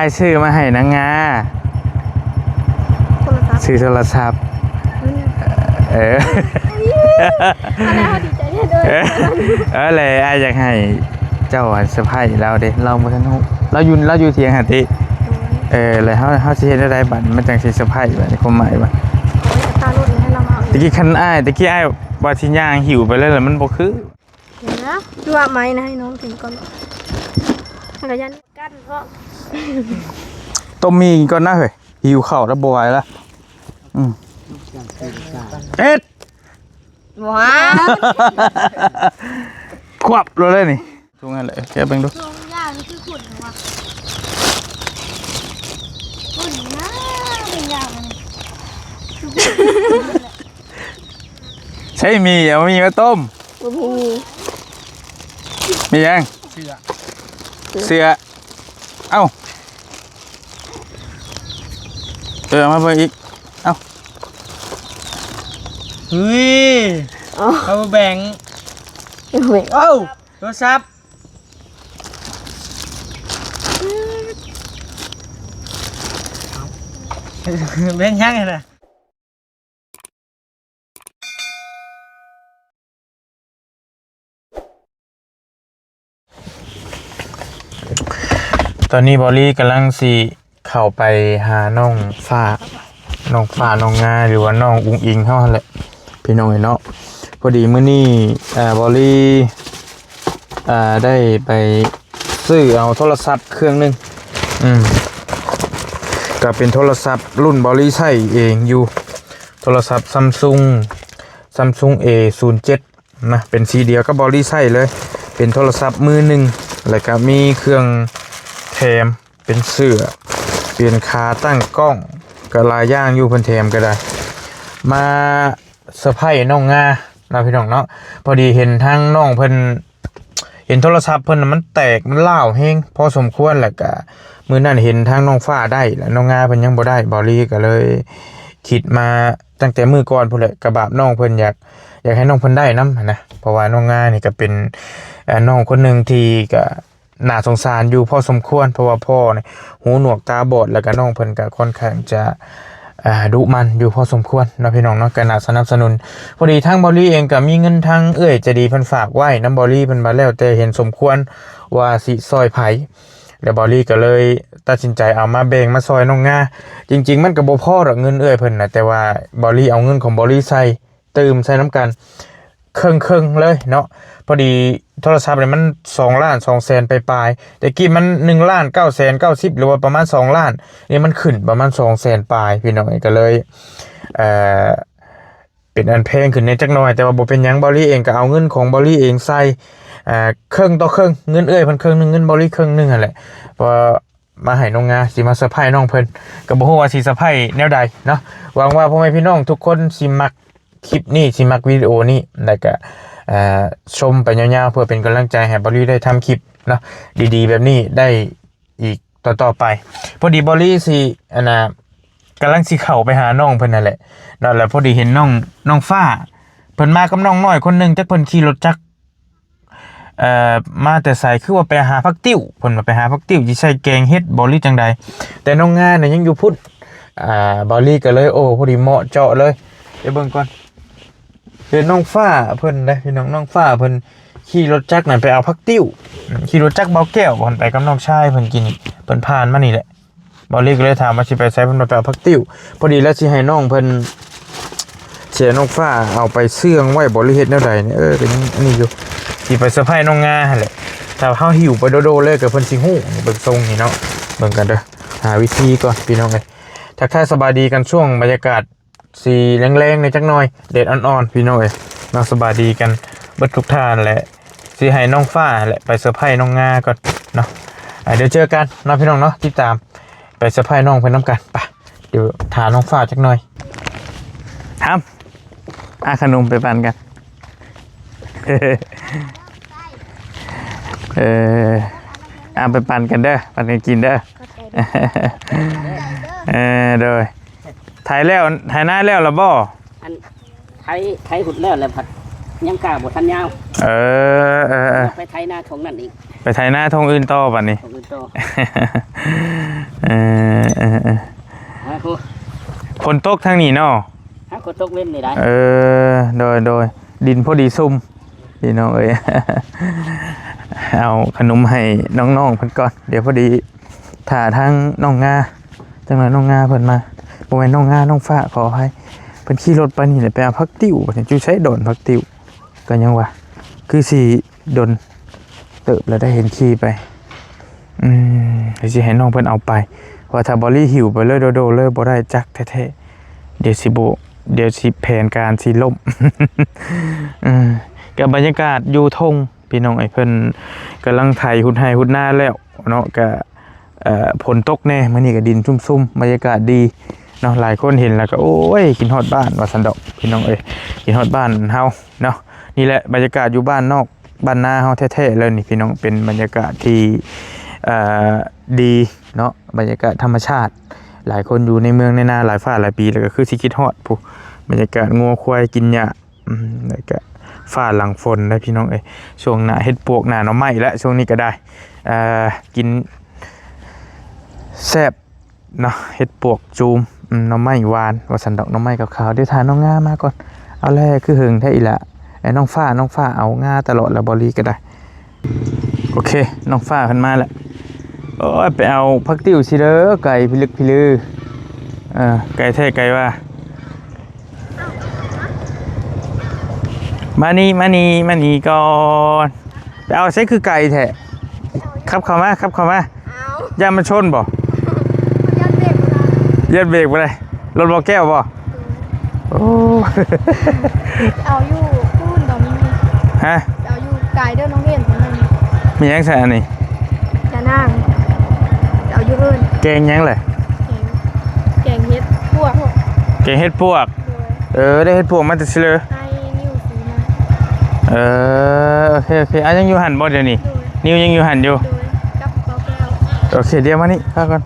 ອ້າຍຊື້ມາໃຫ້ນາງງາ ໂທລະສັບ ຊື້ໂທລະສັບ ອືມ ເອີ ອັນນັ້ນເຮົາດີໃຈແທ້ເດີ ເອີ ເອີ ແລະອ້າຍຢາກໃຫ້ເຈົ້າອັນເຊີໄພລາວເດ້ ລາວບໍ່ທັນຮູ້ ລາວຢູ່ ລາວຢູ່ທຽງຫັ້ນຕິ ໂດຍ ເອີ ແລ້ວເຮົາ ເຮົາຊິເຮັດແນວໃດບັດນີ້ ມັນຈັ່ງຊິເຊີໄພບັດນີ້ ຄວາມໝາຍວ່າ ເອົາໄວ້ສະຕາລົດໃຫ້ລາວມາເອົາເອງ ຕະກີ້ຄັນອ້າຍ ຕະກີ້ອ້າຍວ່າຊິຍ່າງຫິ້ວໄປເລີຍ ແລ້ວມັນບໍ່ຄື ເຫັນນະ ຄືວ່າໄມ້ນະໃຫ້ນ້ອງກິນກ່ອນ ແລ້ວກໍຢ້ານກັນເພາະ ຕົ້ມໝີ່ກິນກ່ອນນະເຮີ້ຍ ຫິວເຂົ້າແລ້ວບໍ່ໄຫວລະ ອືມ ເຮັດ ວ້າ ຄວັບໂລດເລີຍນີ້ ທຸງຫັ້ນແຫຼະ ແກະເບິ່ງດູ ທຸງຢາງຄືຂຸ້ນຫວະ ຂຸ້ນນະ ເປັນຢາງອັນນີ້ ໃຊ້ໝີ່ ເອົາໝີ່ມາຕົ້ມ ບໍ່ມີ ມີຫຍັງ? ເສື້ອ ເສື້ອ ເອົ້າ ເອີ ເອົາມາເບິ່ງອີກ ເອົ້າ ເຮີ້ຍ ອໍ power bank ເອົ້າ ໂທລະສັບ ເປັນຫຍັງຫັ້ນນະ? ຕອນນີ້ບອລລີກຳລັງຊິເຂົ້າໄປຫານ້ອງຟ້າ ນ້ອງຟ້າ ນ້ອງງາ ຫຼືວ່ານ້ອງອຸ້ງອິງເຮົາຫັ້ນແຫຼະ ພີ່ນ້ອງເອີຍເນາະ. ພໍດີມື້ນີ້ ອາ ບອລລີ ອ່າ ໄດ້ໄປຊື້ເອົາໂທລະສັບເຄື່ອງໜຶ່ງ ອືມ ກໍເປັນໂທລະສັບລຸ້ນບອລລີໃຊ້ເອງຢູ່ ໂທລະສັບຊຳຊຸງ ຊຳຊຸງ ເອ ສູນເຈັດ ນະ ເປັນສີດຽວກັບບອລລີໃຊ້ເລີຍ ເປັນໂທລະສັບມືໜຶ່ງ ແລ້ວກໍມີເຄື່ອງແຖມ ເປັນເສື້ອ ປ່ຽນຂາ ຕັ້ງກ້ອງ ກໍຫຼາຍຢ່າງຢູ່ ເພິ່ນແຖມກໍໄດ້ ມາ ເຊີໄພນ້ອງງາເນາະ ພີ່ນ້ອງເນາະ. ພໍດີເຫັນທາງນ້ອງເພິ່ນ ເຫັນໂທລະສັບເພິ່ນນະ ມັນແຕກ ມັນລ້າວແຮງພໍສົມຄວນ ແລ້ວກະມື້ນັ້ນເຫັນທາງນ້ອງຟ້າໄດ້ ແລ້ວນ້ອງງາເພິ່ນຍັງບໍ່ໄດ້ ບອລລີກໍເລີຍຄິດມາຕັ້ງແຕ່ມື້ກ່ອນພຸ້ນແຫຼະ ກະບາບນ້ອງເພິ່ນ ຢາກ ຢາກໃຫ້ນ້ອງເພິ່ນໄດ້ນຳຫັ້ນນະ ເພາະວ່ານ້ອງງານີ້ກະເປັນ ເອີ ນ້ອງຄົນໜຶ່ງທີ່ກະ ໜ້າສົງສານຢູ່ພໍສົມຄວນ ເພາະວ່າພໍ່ນີ້ຫູໜວກຕາບອດ ແລ້ວກະນ້ອງເພິ່ນກະຄ່ອນຂ້າງຈະ ອາ ດຸໝັ່ນຢູ່ພໍສົມຄວນເນາະ ພີ່ນ້ອງເນາະ ກະໜ້າສະໜັບສະໜູນ. ພໍດີທາງບອລລີເອງກະມີເງິນທາງເອື້ອຍໃຈດີເພິ່ນຝາກໄວ້ນຳບອລລີ ເພິ່ນວ່າແລ້ວແຕ່ເຫັນສົມຄວນວ່າຊິຊ່ອຍໃຜ ແລ້ວບອລລີກະເລີຍຕັດສິນໃຈເອົາມາແບ່ງມາຊ່ອຍນ້ອງງາ. ຈິງໆ ມັນກະບໍ່ພໍດອກເງິນເອື້ອຍເພິ່ນນະ ແຕ່ວ່າບອລລີເອົາເງິນຂອງບອລລີໃສ່ ຕື່ມໃສ່ນຳກັນເຄິ່ງໆເລີຍເນາະ. ພໍດີໂທລະສັບນີ້ມັນສອງລ້ານສອງແສນປາຍໆ ແຕ່ກີ້ມັນໜຶ່ງລ້ານເກົ້າແສນເກົ້າສິບ ຫຼືວ່າປະມານສອງລ້ານ ນີ້ມັນຂຶ້ນປະມານສອງແສນປາຍ ພີ່ນ້ອງເອີຍ ກໍເລີຍ ເອີ ເປັນອັນແພງຂຶ້ນແດ່ຈັກໜ່ອຍ ແຕ່ວ່າບໍ່ເປັນຫຍັງ ບອລລີເອງກໍເອົາເງິນຂອງບອລລີເອງໃສ່ ເອີ ເຄິ່ງຕໍ່ເຄິ່ງ ເງິນເອື້ອຍເພິ່ນເຄິ່ງໜຶ່ງ ເງິນບອລລີເຄິ່ງໜຶ່ງຫັ້ນແຫຼະ ເພາະວ່າ ມາໃຫ້ນ້ອງງາ ຊິມາເຊີໄພນ້ອງເພິ່ນ ກໍບໍ່ຮູ້ວ່າຊິເຊີໄພແນວໃດເນາະ. ຫວັງວ່າພໍ່ແມ່ພີ່ນ້ອງທຸກຄົນຊິມັກຄລິບນີ້ ຊິມັກວິດີໂອນີ້ ແລ້ວກະ ເອີ ຊົມໄປຍາວໆ ເພື່ອເປັນກຳລັງໃຈໃຫ້ບອລລີໄດ້ທຳຄລິບເນາະ ດີໆແບບນີ້ໄດ້ອີກຕໍ່ໆໄປ. ພໍດີບອລລີຊິ ອັນນ່າ ກຳລັງຊິເຂົ້າໄປຫານ້ອງເພິ່ນນັ້ນແຫຼະເນາະ ແລ້ວພໍດີເຫັນນ້ອງ ນ້ອງຟ້າ ເພິ່ນມາກັບນ້ອງນ້ອຍຄົນໜຶ່ງ ຈັກເພິ່ນຂີ່ລົດຈັກ ເອີ ມາແຕ່ໃສ ຄືວ່າໄປຫາຜັກຕິ້ວ ເພິ່ນວ່າໄປຫາຜັກຕິ້ວ ຊິໃສ່ແກງເຫັດບໍ ຫຼືຈັ່ງໃດ ແຕ່ນ້ອງງານະຍັງຢູ່ພຸ້ນ. ອາ ບອລລີກໍເລີຍ ໂອ້ ພໍດີເໝາະເຈາະເລີຍ ໄປເບິ່ງກ່ອນ. ເຫັນນ້ອງຟ້າເພິ່ນເດ້ ພີ່ນ້ອງ ນ້ອງຟ້າເພິ່ນຂີ່ລົດຈັກນັ້ນໄປເອົາຜັກຕິ້ວ ຂີ່ລົດຈັກເບົາແກ້ວ ເພິ່ນໄປກັບນ້ອງຊາຍເພິ່ນ ກິນນີ້ ເພິ່ນຜ່ານມານີ້ແຫຼະ. ບອລລີກໍເລີຍຖາມວ່າຊິໄປໃສ ເພິ່ນວ່າໄປເອົາຜັກຕິ້ວ ພໍດີແລ້ວຊິໃຫ້ນ້ອງເພິ່ນ ຊິໃຫ້ນ້ອງຟ້າເອົາໄປເຊື່ອງໄວ້ບໍ ຫຼືເຮັດແນວໃດນີ້ ເອີ ກໍຍັງອັນນີ້ຢູ່ ຊິໄປເຊີໄພນ້ອງງາຫັ້ນແຫຼະ. ຖ້າເຮົາຫິ້ວໄປໂດໆເລີຍກໍເພິ່ນຊິຮູ້ ເບິ່ງຊົງນີ້ເນາະ ເບິ່ງກັນເດີ ຫາວິທີກ່ອນພີ່ນ້ອງເອີຍ. ທັກທາຍສະບາຍດີກັນຊ່ວງບັນຍາກາດ ສີແລງໆ ແດ່ຈັກໜ່ອຍ ແດດອ່ອນໆ ພີ່ນ້ອງເອີຍເນາະ. ສະບາຍດີກັນເບິດທຸກທ່ານແຫຼະ ຊິໃຫ້ນ້ອງຟ້າແຫຼະໄປເຊີໄພນ້ອງງາກ່ອນເນາະ. ອ່າ ດຽວເຈີກັນເນາະ ພີ່ນ້ອງເນາະ ຕິດຕາມໄປເຊີໄພນ້ອງເພິ່ນນຳກັນ. ໄປ ດຽວຖ້ານ້ອງຟ້າຈັກໜ່ອຍ. ຫຳ ອາ ຂະໜົມໄປປັນກັນ. ເອີ ເອົາໄປປັນກັນເດີ ປັນກັນກິນເດີ. ເອີ ໂດຍ ໄຖແລ້ວ ໄຖນາແລ້ວລະບໍ່? ອັນ ໄຖ ໄຖຮຸດແລ້ວແຫຼະ ພັດຍັງກ້າບໍ່ທັນຍາວ. ເອີ ເອີ ເອີ ໄປໄຖນາທົ່ງນັ້ນອີກ. ໄປໄຖນາທົ່ງອື່ນຕໍ່ບັດນີ້ ທົ່ງອື່ນຕໍ່ ເອີ ເອີ ເອີ ຫາໂຄ ຝົນຕົກທາງນີ້ເນາະ ຫາໂຄຕົກເວັນນີ້ໄດ໋ ເອີ ໂດຍ ໂດຍ ດິນພໍດີຊຸ່ມ ພີ່ນ້ອງເອີຍ ເອົາຂະໜົມໃຫ້ນ້ອງໆເພິ່ນກ່ອນ ດຽວພໍດີຖ້າທາງນ້ອງງາ ຈັກໜ່ອຍນ້ອງງາເພິ່ນມາ ບໍ່ແມ່ນນ້ອງງາ ນ້ອງຟ້າ ຂໍອະໄພ ເພິ່ນຂີ່ລົດໄປນີ້ແຫຼະ ໄປເອົາຜັກຕິ້ວ ຢູ່ໃສດອນຜັກຕິ້ວ ກໍຍັງວ່າ ຄືຊິດົນເຕີບແລ້ວໄດ໋ ເຫັນຂີ່ໄປ ອືມ ກໍຊິໃຫ້ນ້ອງເພິ່ນເອົາໄປ ເພາະວ່າຖ້າບໍ່ລີຫິ້ວໄປເລີຍໂດດໆເລີຍ ບໍ່ໄດ້ຈັກແທ້ໆ ດຽວຊິບໍ່ ດຽວຊິແຜນການຊິລົ້ມ ເອີ ກໍບັນຍາກາດຢູ່ທົ່ງ ພີ່ນ້ອງເອີຍ ເພິ່ນກຳລັງໄຖຮຸດໄຮ່ຮຸດນາແລ້ວເນາະ ກະ ເອີ ຝົນຕົກແດ່ ມື້ນີ້ກະດິນຊຸ່ມໆ ບັນຍາກາດດີເນາະ ຫຼາຍຄົນເຫັນແລ້ວກະ ໂອ້ຍ ຄິດຮອດບ້ານວ່າຊັ້ນດອກ ພີ່ນ້ອງເອີຍ ຄິດຮອດບ້ານເຮົາເນາະ ນີ້ແຫຼະບັນຍາກາດຢູ່ບ້ານນອກ ບ້ານນາເຮົາແທ້ໆເລີຍນີ້ ພີ່ນ້ອງ ເປັນບັນຍາກາດທີ່ ເອີ ດີເນາະ ບັນຍາກາດທຳມະຊາດ ຫຼາຍຄົນຢູ່ໃນເມືອງໃນນາຫຼາຍຟ້າຫຼາຍປີ ແລ້ວກະຄືຊິຄິດຮອດພຸ້ນ ບັນຍາກາດງົວຄວາຍກິນຫຍ້າ ອືມ ແລ້ວກະຟ້າຫຼັງຝົນໄດ໋ ພີ່ນ້ອງເອີຍ ຊ່ວງໜ້າເຫັດປວກ ໜ້າໜໍ່ໄມ້ແຫຼະ ຊ່ວງນີ້ກໍໄດ້ ເອີ ກິນແຊບເນາະ ເຫັດປວກຈູມ ອືມ ໜໍ່ໄມ້ຫວານວ່າຊັ້ນດອກ ໜໍ່ໄມ້ຂາວໆ ດຽວຖ້ານ້ອງງາມາກ່ອນ ເອົາແລ ຄືເຫິງແທ້ອີ່ຫຼ້າ ໄອ້ນ້ອງຟ້າ ນ້ອງຟ້າເອົາງາຕະຫຼອດແລ້ວ ບໍ່ລີກໍໄດ້ ໂອເຄ ນ້ອງຟ້າເພິ່ນມາແລ້ວ ໂອ້ຍ ໄປເອົາຜັກຕິ້ວຊິເດີ ໄກພິລຶກພິລື ເອີ ໄກແທ້ໄກວ່າ ມານີ້ ມານີ້ ມານີ້ກ່ອນ ໄປເອົາໃສຄືໄກແທ້ ຂັບເຂົ້າມາ ຂັບເຂົ້າມາ ອ້າວ ຢ້ານມັນຊົນບໍ່ ຢ້ານເບຣກບໍ່ໄດ້ ຢ້ານເບຣກບໍ່ໄດ້ ລົດບໍ່ແກ້ວບໍ່ ໂອ້ ເອົາຢູ່ພຸ້ນດອກມີ ຮະ ເອົາຢູ່ກາຍເດີນ້ອງເຫັນ ມີຫຍັງໃສ່ອັນນີ້ ຈານາງ ເອົາຢູ່ເຮືອນ ແກງຫຍັງແຫຼະ ແກງ ແກງເຫັດປວກ ແກງເຫັດປວກ ໂດຍ ເອີ ໄດ້ເຫັດປວກມາແຕ່ໃສເລີ ອ້າຍນິວຊື້ມາ ເອີ ໂອເຄ ໂອເຄ ອ້າຍຍັງຢູ່ຫັ້ນບໍ່ດຽວນີ້ ໂດຍ ນິວຍັງຢູ່ຫັ້ນຢູ່ ໂດຍ ກັບບໍ່ແກ້ວ ໂອເຄ ດຽວມານີ້ ພາກ່ອນ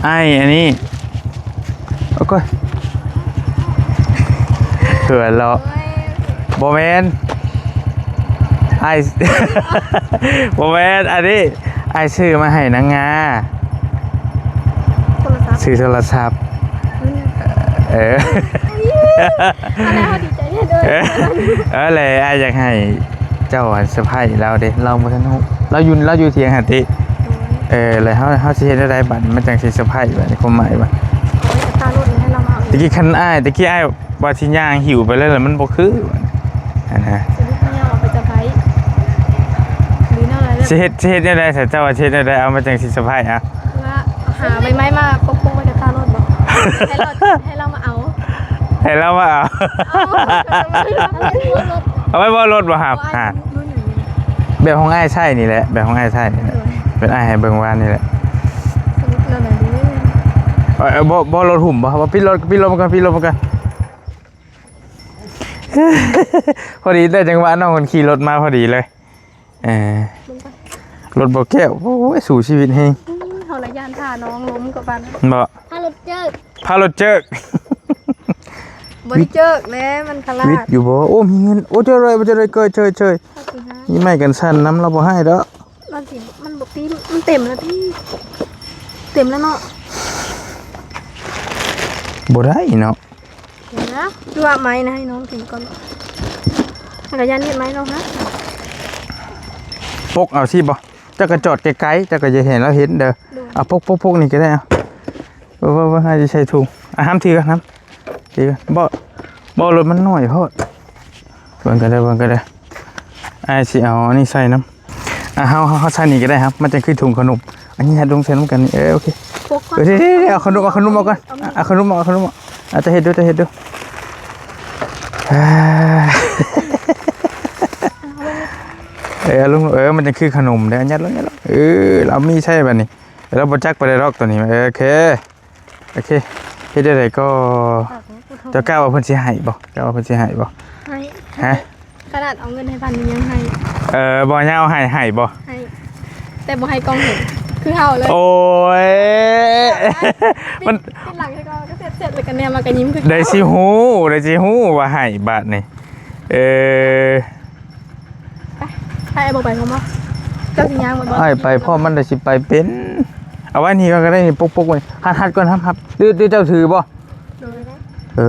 ອ້າຍ ອັນນີ້ ໂອ້ຍ ເຂືອນເລາະ ໂອ້ຍ ບໍ່ແມ່ນ ອ້າຍ ບໍ່ແມ່ນ ອັນນີ້ ອ້າຍຊື້ມາໃຫ້ນາງງາ ໂທລະສັບ ຊື້ໂທລະສັບ ອືມ ເອີ ອັນນັ້ນເຮົາດີໃຈແທ້ເດີ ເອີ ເອີ ແລະ ອ້າຍຢາກໃຫ້ ເຈົ້າອະເຊີໄພລາວເດ້ ລາວບໍ່ທັນຮູ້ ລາວຢູ່ ລາວຢູ່ຖຽງຫັ້ນຕິ ໂດຍ ເອີ ແລ້ວເຮົາ ເຮົາຊິເຮັດແນວໃດບັດນີ້ ມັນຈັ່ງຊິເຊີໄພບັດນີ້ ຄວາມໝາຍວ່າ ເອົາໄວ້ກັບຕາລົດໃຫ້ລາວມາເອົາເອງ ຕະກີ້ຄັນອ້າຍ ຕະກີ້ອ້າຍວ່າຊິຍ່າງຫິ້ວໄປເລີຍ ແລ້ວມັນບໍ່ຄື ອັນນະ ສະຫຼຸບເຮົາເອົາໄປເຊີໄພ ຫຼືແນວໃດ ຊິເຮັດ ຊິເຮັດແນວໃດ ເຈົ້າວ່າຊິເຮັດແນວໃດ ເອົາ ມັນຈັ່ງຊິເຊີໄພ ອະ ວ່າຫາໃບໄມ້ມາປົກໆໄວ້ກັບຕາລົດບໍ ໃຫ້ລາວ ໃຫ້ລາວມາເອົາ ໃຫ້ລາວມາເອົາ ເອົາໄວ້ບໍ່ລົດບໍ່ຫາບ ຫາ ແບບຂອງອ້າຍໃຊ້ນີ້ແຫຼະ ແບບຂອງອ້າຍໃຊ້ນີ້ແຫຼະ ເປັນອ້າຍໃຫ້ເບິ່ງວານນີ້ແຫຼະ ເອີ ບໍ່ ບໍ່ລົດຫຸ້ມບໍ່ ບໍ່ ປິດລົດ ປິດລົດມັນກ່ອນ ປິດລົດມັນກ່ອນ ພໍດີໄດ້ຈັງຫວະ ນ້ອງເພິ່ນຂີ່ລົດມາພໍດີເລີຍ ເອີ ລົດບໍ່ແກ້ວ ໂອ້ຍ ສູ້ຊີວິດແຮງ ເຮົາລະຢ້ານຖ້ານ້ອງລົ້ມກະປານນັ້ນ ບໍ່ ພາລົດເຈີກ ພາລົດເຈີກ ບໍ່ໄດ້ເຈີກແລ້ວ ມັນພາລາດ ວິດຢູ່ບໍ່ ໂອ້ ມີເງິນ ໂອ້ ເຈີເລີຍ ເຈີເລີຍ ເຈີເຈີ ມີໄມ້ກັນສັ່ນນຳ ລາວບໍ່ໃຫ້ດອກ ມັນຊິ ມັນບໍ່ຕີ ມັນເຕັມແລ້ວຕິ ເຕັມແລ້ວເນາະ ບໍ່ໄດ້ເນາະ ດຽວນະ ຄືວ່າໄມ້ນະ ໃຫ້ນ້ອງຖືກ່ອນ ແລ້ວກະຢ້ານເຮັດໄມ້ນ້ອງຫາ ປົກເອົາຊິບໍ່ ເຈົ້າກະຈອດໄກໆ ເຈົ້າກະຢ່າໃຫ້ລາວເຫັນເດີ ໂດຍ ເອົາປົກໆໆນີ້ກະໄດ້ ເອົາ ເບິ່ງໆໆ ໃຫ້ໃສ່ຖົງ ອະ ຫ້າມຖືກ່ອນ ຫ້າມຖືກ່ອນ ບໍ່ ບໍ່ ລົດມັນນ້ອຍໂພດ ເບິ່ງກັນເດີ ເບິ່ງກັນເດີ ອ້າຍຊິເອົາອັນນີ້ໃສ່ນຳ ອ່ະ ເຮົາ ເຮົາ ເຮົາໃສ່ນີ້ກໍໄດ້ ມັນຈັ່ງຄືຖົງຂະໜົມ ອັນນີ້ເຮົາລົງໃສ່ນຳກັນນີ້ ເອີ ໂອເຄ ເອີ ເອົາຂະໜົມ ເອົາຂະໜົມອອກກ່ອນ ເອົາຂະໜົມອອກ ເອົາຂະໜົມອອກ ອາ ຈະເຮັດດູ ຈະເຮັດດູ ເອີ ເອົາລົງ ເອີ ມັນຈັ່ງຄືຂະໜົມເດ້ ຍັດລົງ ຍັດລົງ ເອີ ລາວມີໃຊ້ບາດນີ້ ລາວບໍ່ຈັກປານໃດດອກໂຕນີ້ ເອີ ໂອເຄ ໂອເຄ ເຮັດແນວໃດກໍ ເຈົ້າກ້າວ່າເພິ່ນຊິໃຫ້ບໍ່? ກ້າວ່າເພິ່ນຊິໃຫ້ບໍ່? ໃຫ້ ຮະ? ຂະໜາດເອົາເງິນໃຫ້ພັນໜຶ່ງຍັງໃຫ້ ເອີ ບໍ່ຍາວໃຫ້ ໃຫ້ບໍ່? ໃຫ້ ແຕ່ບໍ່ໃຫ້ກ້ອງເຫັນ ຄືເຮົາເລີຍ ໂອ້ຍ ມັນ ຕິດຫຼັງໃຫ້ກ່ອນ ກໍເສັດໆ ແລ້ວກໍແນມມາກໍຍິ້ມຄືເກົ່າ ໄດ້ຊິຮູ້ ໄດ້ຊິຮູ້ວ່າໃຫ້ບາດນີ້ ເອີ ໄປ ອ້າຍບໍ່ໄປພ້ອມບໍ່? ເຈົ້າຊິຍ່າງໄປບໍ່? ອ້າຍໄປພ້ອມ ມັນໄດ້ຊິໄປເປັນ. ເອົາໄວ້ນີ້ກ່ອນກໍໄດ້ ນີ້ປົກໆໄວ້. ຫັດໆກ່ອນ ຮັບໆ. ຫຼື ຫຼືເຈົ້າຖືບໍ່? ໂດຍ. ເອີ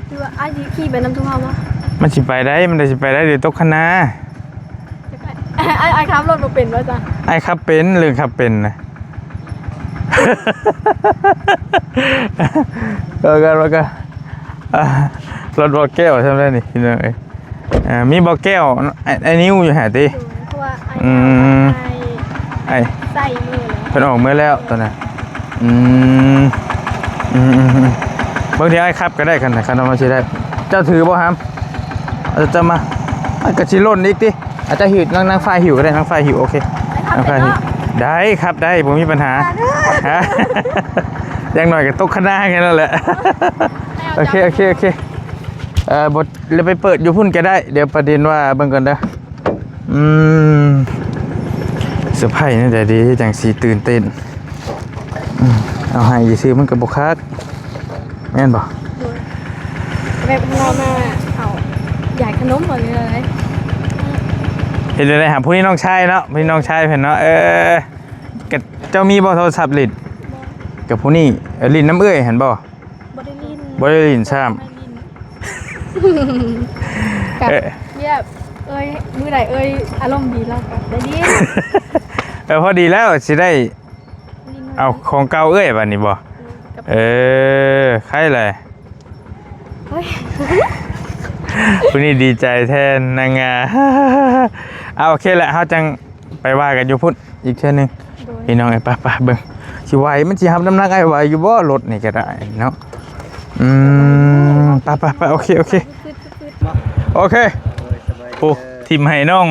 ຫຼືວ່າອ້າຍຊິຂີ່ໄປນຳຊຸມເຮົາບໍ່? ມັນຊິໄປໄດ້ ມັນໄດ້ຊິໄປໄດ້ ດຽວຕົກຄັນນາ. ອ້າຍ ອ້າຍຂັບລົດບໍ່ເປັນບໍ່ຊະ? ອ້າຍຂັບເປັນ ເລື່ອງຂັບເປັນນະ. ເອີ ກັນວ່າກັນ ອ່າ ລົດບໍ່ແກ້ວຊ່ຳໃດນີ້ ພີ່ນ້ອງເອີຍ. ອ່າ ມີບໍ່ແກ້ວ ອ້າຍ ອ້າຍນິວຢູ່ຫັ້ນຕິ? ໂດຍ ເພາະວ່າອ້າຍ ອືມ ອ້າຍ ອ້າຍໃສ່ມື້ແລ້ວ ເພິ່ນອອກມື້ແລ້ວຕອນນັ້ນ. ອືມ ອືມໆໆ ເບິ່ງທີ່ອ້າຍຂັບກໍໄດ້ຄັນ ຄັນວ່າມັນຊິໄດ້. ເຈົ້າຖືບໍ່ຫຳ? ເອົາ ເຈົ້າມາ ມັນກໍຊິຫຼົ່ນອີກຕິ. ອາ ເຈົ້າຫິ້ວ ນາງ ນາງຟ້າຫິ້ວກໍໄດ້ ນາງຟ້າຫິ້ວ. ໂອເຄ ອ້າຍຂັບ ນາງຟ້າຫິ້ວ ເປັນເນາະ? ໄດ້ ຂັບໄດ້ ບໍ່ມີບັນຫາ. ຮະ ຢ່າງໜ້ອຍກໍຕົກຄັນນາແຄ່ນັ້ນແຫຼະ. ໂອເຄ ໂອເຄ ໂອເຄ. ເອີ ບໍ່ ແລ້ວໄປເປີດຢູ່ພຸ້ນກໍໄດ້ ດຽວປະເດັນວ່າເບິ່ງກ່ອນເດີ. ອືມ ເຊີໄພແນວໃດດີຈັ່ງຊິຕື່ນເຕັ້ນ? ອືມ ເອົາໃຫ້ຊື່ໆ ມັນກໍບໍ່ຄັກ ແມ່ນບໍ່? ໂດຍ ແບບເຮົາມາເອົາຢາຍຂະໜົມບໍ່ ຫຼືວ່າໃດ? ເຮັດແນວໃດຫາ ຜູ້ນີ້ນ້ອງຊາຍເນາະ ຜູ້ນີ້ນ້ອງຊາຍເພິ່ນເນາະ. ເອີ ກະເຈົ້າມີບໍ່ໂທລະສັບຫຼິ້ນ? ບໍ່ ກັບຜູ້ນີ້ ເອີ ຫຼິ້ນນຳເອື້ອຍຫັ້ນບໍ່? ບໍ່ໄດ້ຫຼິ້ນ ບໍ່ໄດ້ຫຼິ້ນຊ້ຳ. ບໍ່ໄດ້ຫຼິ້ນ ກະ ເອີ ແບບເອື້ອຍ ມື້ໃດເອື້ອຍອາລົມດີ ລາວກະໄດ້ຫຼິ້ນ. ເອີ ພໍດີແລ້ວ ຊິໄດ້ຫຼິ້ນ ເອົາຂອງເກົ່າເອື້ອຍບາດນີ້ບໍ່? ອືມ ກັບ ເອີ ໃຄແຫຼະ. ໂອ້ຍ ຜູ້ນີ້ດີໃຈແທນນາງງາ. ເອົາ ໂອເຄແຫຼະ ເຮົາຈັ່ງ ໄປວ່າກັນຢູ່ພຸ້ນອີກເທື່ອໜຶ່ງ. ໂດຍ ພີ່ນ້ອງເອີຍ ໄປໆ ເບິ່ງຊິໄຫວ ມັນຊິຮັບນ້ຳໜັກອ້າຍໄຫວຢູ່ບໍ່? ລົດນີ້ກໍໄດ້ເນາະ. ອືມ ໄປໆໆ ໂອເຄ ໂອເຄ ໂອເຄ. ໂອ້ ຖິ້ມໃຫ້ນ້ອງ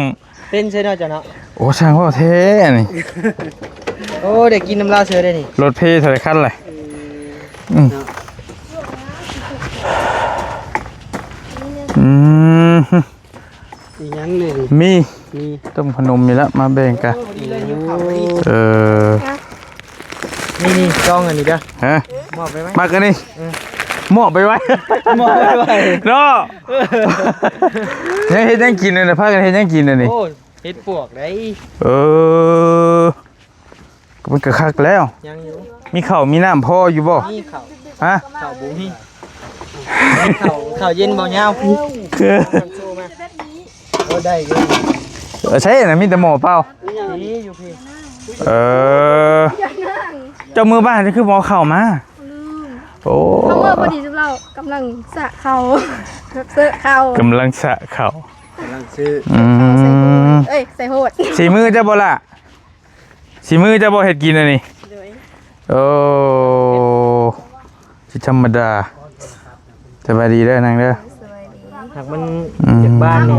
ເປັນໃຊ່ເນາະເຈົ້າເນາະ. ໂອ້ ຊ່າງເວົ້າແທ້ອັນນີ້. ໂອ້ ໄດ້ກິນນ້ຳລາວເທື່ອໄດ໋ນີ້. ລົດເພເທົ່າໃດຄັນລະ? ອືມ ເນາະ ອືມ ອີຫຍັງນີ້? ມີ ມີຕົ້ມຂະໜົມນີ້ລະ ມາແບ່ງກັນ. ໂອ້ ພໍດີເລີຍ ຫິວເຂົ້າພໍດີ. ເອີ ນີ້ໆ ຈອງອັນນີ້ເດີ. ຮະ? ມອບໄປໄວ້ ມັກອັນນີ້. ເອີ ມອບໄປໄວ້ ມອບໄປໄວ້ເນາະ. ຍັງເຮັດຫຍັງກິນອັນນີ້? ພາກັນເຮັດຫຍັງກິນອັນນີ້? ໂອ້ ເຮັດປວກໄດ໋. ເອີ ມັນກໍຄັກແລ້ວ. ຍັງຢູ່ ມີເຂົ້າມີນ້ຳພໍຢູ່ບໍ່? ມີເຂົ້າ ຮະ? ເຂົ້າບໍ່ມີ. ເຂົ້າ ເຂົ້າເຢັນບໍ່ຍາວ. ໂອ້ ໄດ້ຢູ່. ເອີ ໃຊ່ນະ ມີແຕ່ໝໍ້ເປົ່າ. ນີ້ຢູ່ພີ້. ເອີ ເຈົ້າມື້ບ້ານເຈົ້າຄືບໍ່ເອົາເຂົ້າມາ? ລືມ. ໂອ້ ເຮົາມາພໍດີ ລາວກຳລັງສະເຂົ້າ ເສີເຂົ້າ ກຳລັງສະເຂົ້າ ກຳລັງຊື້. ອືມ ເອີຍ ໃສ່ໂຫດ. ສີມືເຈົ້າບໍ່ລະ? ສີມືເຈົ້າບໍ່ເຮັດກິນອັນນີ້? ໂດຍ. ໂອ້ ຊິທຳມະດາ. ສະບາຍດີເດີນາງເດີ. ສະບາຍດີ. ຫາກມັນ ອືມ ຈາກບ້ານນີ້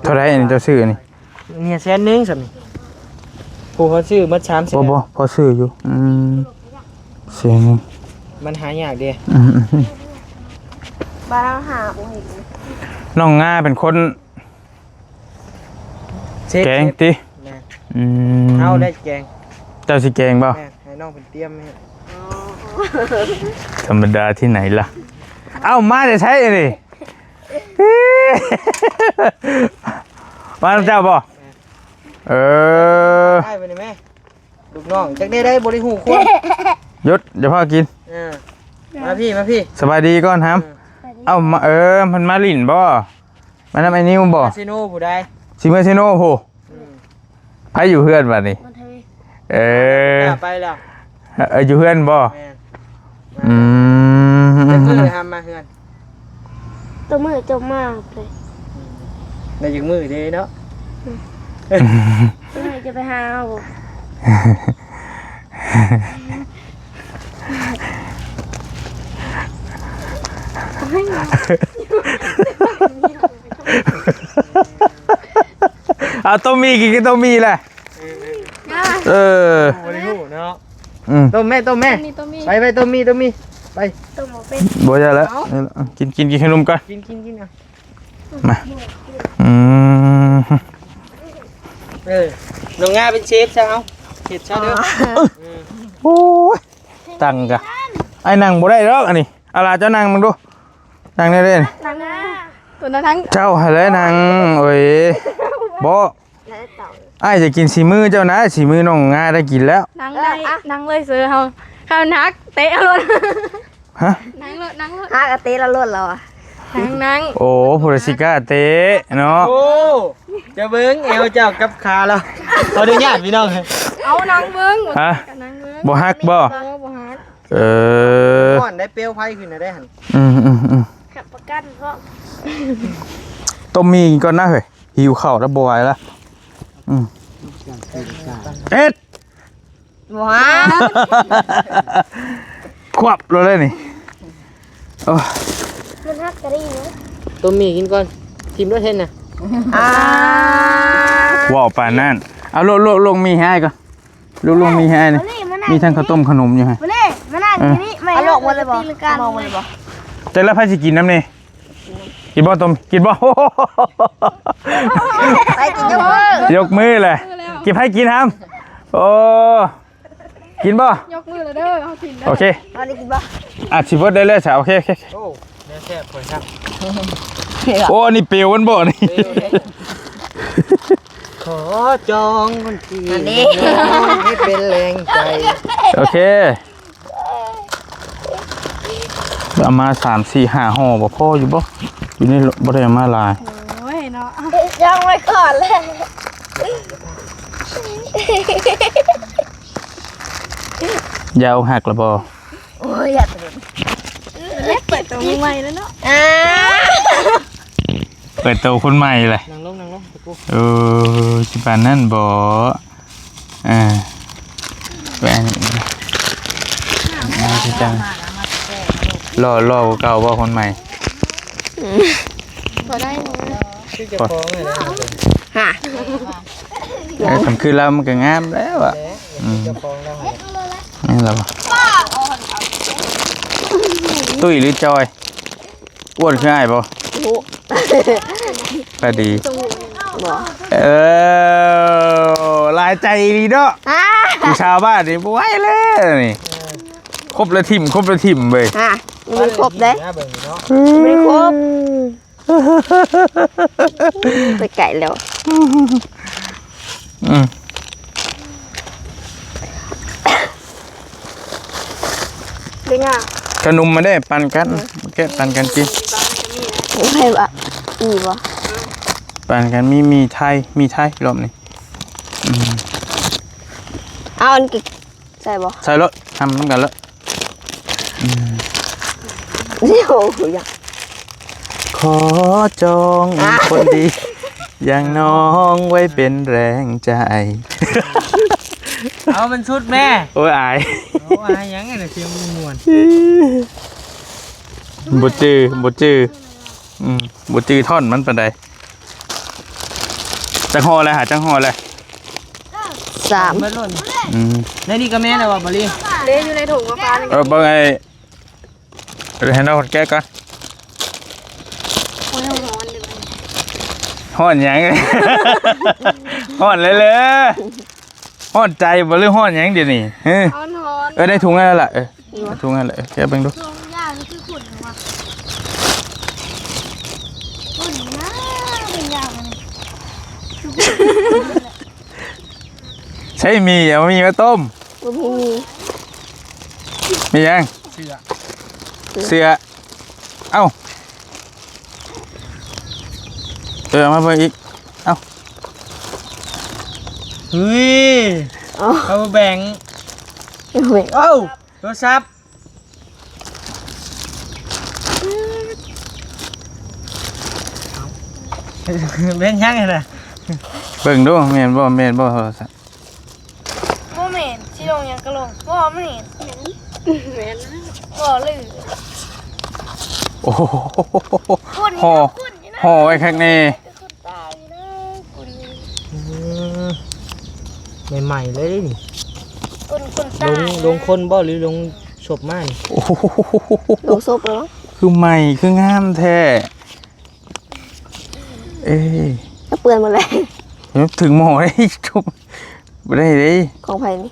ເທົ່າໃດອັນນີ້ເຈົ້າຊື້ອັນນີ້? ເມຍແສນໜຶ່ງຊັ້ນ. ຜູ້ເຂົາຊື້ໝົດສາມແສນ. ບໍ່ ບໍ່ ພໍຊື້ຢູ່. ອືມ ແສນໜຶ່ງ ມັນຫາຍາກເດ້. ອືມ ບ້ານເຮົາຫາບໍ່ເຫັນ. ນ້ອງງາເປັນຄົນ ເຊຟ ແກງ ເຊฟ ຕິ? ແມ່ນ. ອືມ ເຮົາໄດ້ແກງ. ເຈົ້າຊິແກງບໍ່? ແມ່ນ ໃຫ້ນ້ອງເພິ່ນຕຽມໃຫ້. ທຳມະດາທີ່ໄຫນລະ? ເອົ້າ ມາແຕ່ໃສນີ້? ມານຳເຈົ້າບໍ່? ແມ່ນ. ເອີ ໄດ້ໄປນີ້ແມ່. ລູກນ້ອງຈັກແນວໃດ ບໍ່ໄດ້ຮູ້ຄົນ. ຢຸດ ຢ່າພາກິນ. ເອີ ມາພີ້ ມາພີ້. ສະບາຍດີກ່ອນຫຳ. ເອີ ເອົ້າ ມາ ເອີ ເພິ່ນມາຫຼິ້ນບໍ່? ມານຳໄອ້ນິວບໍ່? ເຊໂນຜູ້ໃດ? ຊິເມືອເຊໂນຜູ້. ອືມ ໃຜຢູ່ເຮືອນບາດນີ້? ເອີ ໄປແລ້ວ. ເອີ ຢູ່ເຮືອນບໍ່? ແມ່ນ. ອືມ ຈັກມື້ທຳມາເຮືອນ? ຕົວມື້ຈົບມາເລີຍ. ໄດ້ຈັກມື້ເດ້ເນາະ? ອືມ ເອີ ຈະໄປຫາເອົາ. ເອົາຕົ້ມໝີ່ ກິນກັບຕົ້ມໝີ່ແຫຼະ. ເອີ ເອີ ບໍ່ໄດ້ຮູ້ເນາະ. ອືມ ຕົ້ມແມ່ ຕົ້ມແມ່. ຕົ້ມໝີ່ ຕົ້ມໝີ່ ໄປ ໄປ ຕົ້ມໝີ່ ຕົ້ມໝີ່ ໄປ. ຕົ້ມບໍ່ເປັນ ບໍ່ຢາກແລ້ວ. ເອົາ ກິນ ກິນ ກິນຂະໜົມກ່ອນ. ກິນ ກິນ ກິນ ເອົາ ມາ. ອືມ ເອີ ນ້ອງງາເປັນເຊຟຊະ. ເອົາ ເຮັດຊະເດີ. ອໍ ເອີ ໂອ້ຍ ຕັ້ງກະ ອ້າຍນັ່ງບໍ່ໄດ້ດອກອັນນີ້. ເອົາລະ ເຈົ້ານັ່ງເບິ່ງດູ ນັ່ງແນວໃດ? ນັ່ງ ຕົວນັ້ນທັງ ເຈົ້າຫັ້ນແຫຼະນັ່ງ. ໂອ້ຍ ບໍ່ ແລ້ວເຕົາ ອ້າຍຈະກິນສີມືເຈົ້ານະ ສີມືນ້ອງງາໄດ້ກິນແລ້ວ. ນັ່ງໄດ້ ເອີ ອ່ະ ນັ່ງເລີຍເຊີເຮົາ ເຮົານັກເຕະເອົາໂລດ. ຮະ? ນັ່ງໂລດ ນັ່ງໂລດ ຫາກະເຕະລະໂລດລາວອະ. ນັ່ງ ນັ່ງ ໂອ້ ຜູ້ໃດຊິກ້າເຕະເນາະ. ໂອ້ ຈະເບິ່ງແອວເຈົ້າກັບຂາລາວ. ຂໍອະນຸຍາດພີ່ນ້ອງ. ເອົານັ່ງເບິ່ງ ຮະ? ນັ່ງເບິ່ງ ບໍ່ຮັກບໍ່? ເອີ ບໍ່ ບໍ່ຮັກ. ເອີ ຮ້ອນໄດ້ ເປວໄຟຂຶ້ນນະໄດ້ຫັ້ນ. ອືມໆໆ ຮັບປະກັນເພາະ ຕົ້ມໝີ່ກິນກ່ອນນະເຮີ້ຍ. ຫິວເຂົ້າແລ້ວບໍ່ໄຫວລະ. ອືມ ເອັດ ບໍ່ຫາ ຄວັບໂລດເລີຍນີ້. ໂອ້ ມັນຮັກກະດີເນາະ. ຕົ້ມໝີ່ກິນກ່ອນ ຖິ້ມໂລດເຫັນນະ. ອ່າ ເວົ້າປານນັ້ນ. ເອົາ ລວກ ລວກ ລວກໝີ່ໃຫ້ອ້າຍກ່ອນ. ລວກ ລວກໝີ່ໃຫ້ອ້າຍນີ້. ມານີ້ ມານີ້ ມີທັງເຂົ້າຕົ້ມເຂົ້າໜົມຢູ່ຫັ້ນ. ມານີ້ ມານັ່ງ ເອີ ຢູ່ນີ້. ເອົາລວກໝົດເລີຍບໍ່? ລວກໝົດເລີຍບໍ່? ແຕ່ລະໃຜຊິກິນນຳນີ້? ກິນບໍ່ຕົ້ມ ກິນບໍ່? ໄປກິນ ຍົກມື ຍົກມືແຫຼະ. ກິນ ໃຜກິນຫຳ? ໂອ້ ກິນບໍ່? ຍົກມືແລ້ວເດີ ເຮົາກິນເດີ. ໂອເຄ ເຮົາໄດ້ກິນບໍ່? ອາດຊິເບິດໄດ້ເລີຍຊະ. ໂອເຄ ໂອເຄ ໂອ້ ແນວແຊບຂ້ອຍຊະ. ໂອ້ ອັນນີ້ເປວມັນບໍ່ນີ້? ເປວເດ້. ຂໍຈອງວັນເກີດໃຫ້ເປັນແຮງໃຈ. ໂອເຄ ເອົາມາສາມ ສີ່ ຫ້າຫໍ່ບໍ່ພໍຢູ່ບໍ່? ຢູ່ໃນ ບໍ່ໄດ້ເອົາມາຫຼາຍ. ໂອ້ຍເນາະ ຈອງໄວ້ກ່ອນແຫຼະ. ຢາອົກຫັກລະບໍ່? ໂອ້ຍ ຢາກ ເປີດໂຕໃໝ່ແລ້ວເນາະ. ອ່າ ເປີດໂຕຄົນໃໝ່ແຫຼະ. ນັ່ງລົງ ນັ່ງລົງ. ເອີ ຊິປານນັ້ນບໍ່? ອ່າ ແວ່ນ ມາຄືກັນ. ຫຼໍ່ ຫຼໍ່ກວ່າເກົ່າບໍ່ຄົນໃໝ່? ພໍໄດ້ຢູ່. ຄືເຈົ້າຂອງນີ້ແຫຼະ. ຮະ ເອີ ຄັນຄືລາວມັນກໍງາມແລ້ວອະ. ແຫຼະ ອືມ ເຈົ້າຂອງລາວຫັ້ນແຫຼະ. ແມ່ນລະບໍ່? ຕຸ້ຍຫຼືຈອຍ? ອ້ວນຄືອ້າຍບໍ່? ໂອ້ ກະດີ. ບໍ່ ເອີ ຫຼາຍໃຈອີ່ຫຼີເນາະ. ອ່າ ຜູ້ສາວບ້ານນີ້ບໍ່ໄຫວແລ້ວນີ້. ຄົບລະຖິ້ມ ຄົບລະຖິ້ມເວີຍ. ອ່າ ຍັງບໍ່ໄດ້ຄົບເດ້ ເບິ່ງນີ້ເນາະ. ຍັງບໍ່ໄດ້ຄົບ ໄປໄກແລ້ວ. ອືມ ເດ້ງາ ຂະໜົມມາເດ້ ປັນກັນ ເອີ ແກະປັນກັນກິນ. ໃຫ້ວ່າ ອີ່ບໍ່? ປັນກັນ ມີ ມີໄທ ມີໄທລອບນີ້. ອືມ ເອົາອັນ ໃສ່ບໍ່? ໃສ່ໂລດ ທຳນຳກັນໂລດ. ອືມ ດຽວ ຂໍຈອງ ອ່າ ຄົນດີຢ່າງນ້ອງໄວ້ເປັນແຮງໃຈ. ເອົາມັນສຸດແມ່. ໂອ້ຍ ອາຍ. ໂອ້ຍ ອາຍຫຍັງ ອັນນັ້ນສຽງມ່ວນ. ບໍ່ຈື່ ບໍ່ຈື່. ອືມ ບໍ່ຈື່ທ່ອນມັນປານໃດ. ຈັກຫໍ່ແລ້ວຫາ ຈັກຫໍ່ແລ້ວ? ສາມ. ເບິດໂລດ. ອືມ ໃນນີ້ກໍແມ່ນແລ້ວບໍ່ ບາລີ? ເດ້ ຢູ່ໃນຖົງຟ້າໆນີ້. ເອີ ເບິ່ງໄອ້ ໃຫ້ນ້ອງແກະກ່ອນ. ໂອ້ຍ ຮ້ອນເດ້. ຮ້ອນຫຍັງ? ຮ້ອນເລີຍເລີ. ຮ້ອນໃຈບໍ່ ຫຼືຮ້ອນຫຍັງດຽວນີ້? ຮະ ຮ້ອນໆ. ເອີ ໃນຖົງນັ້ນລະ ເອີ ໃນຖົງນັ້ນລະ ເອີ ແກະເບິ່ງດູ. ຖົງຢາງຄືຂຸ້ນຫວະ? ຂຸ້ນນະ ເປັນຢາງມັນ. ໃຊ້ໝີ່ ເອົາໝີ່ມາຕົ້ມ. ບໍ່ມີໝີ່. ມີຫຍັງ? ເສື້ອ ເສື້ອ. ເອົ້າ ເອີ ເອົາມາເບິ່ງອີກ. ເອົ້າ ເຮີ້ຍ ເອົາ ເອົາແບ່ງ ເອົາ ໂທລະສັບ ເປັນຫຍັງຫັ້ນນະ? ເບິ່ງດູ ແມ່ນບໍ່ ແມ່ນບໍ່ໂທລະສັບ? ບໍ່ແມ່ນ ຊິລົງຫຍັງກໍລົງ ບໍ່ແມ່ນ ແມ່ນນະ ບໍ່ລື. ໂອ້ໂຫ ຫໍ່ ຫໍ່ໄວ້ຄັກແນ່ ອືມ ໃໝ່ໆເລີຍນີ້ ຄົນ ຄົນຕາຍ ລົງຄົນບໍ່ ຫຼືລົງສົບມານີ້? ໂອ້ໂຫ ລົງສົບແລ້ວ ຄືໃໝ່ ຄືງາມແທ້. ເອີ ເປື້ອນໝົດແລ້ວ ເຖິງໝໍ້ໄດ້ ຈົບ ບໍ່ໄດ້ເດ້ ຂອງໃຜນີ້?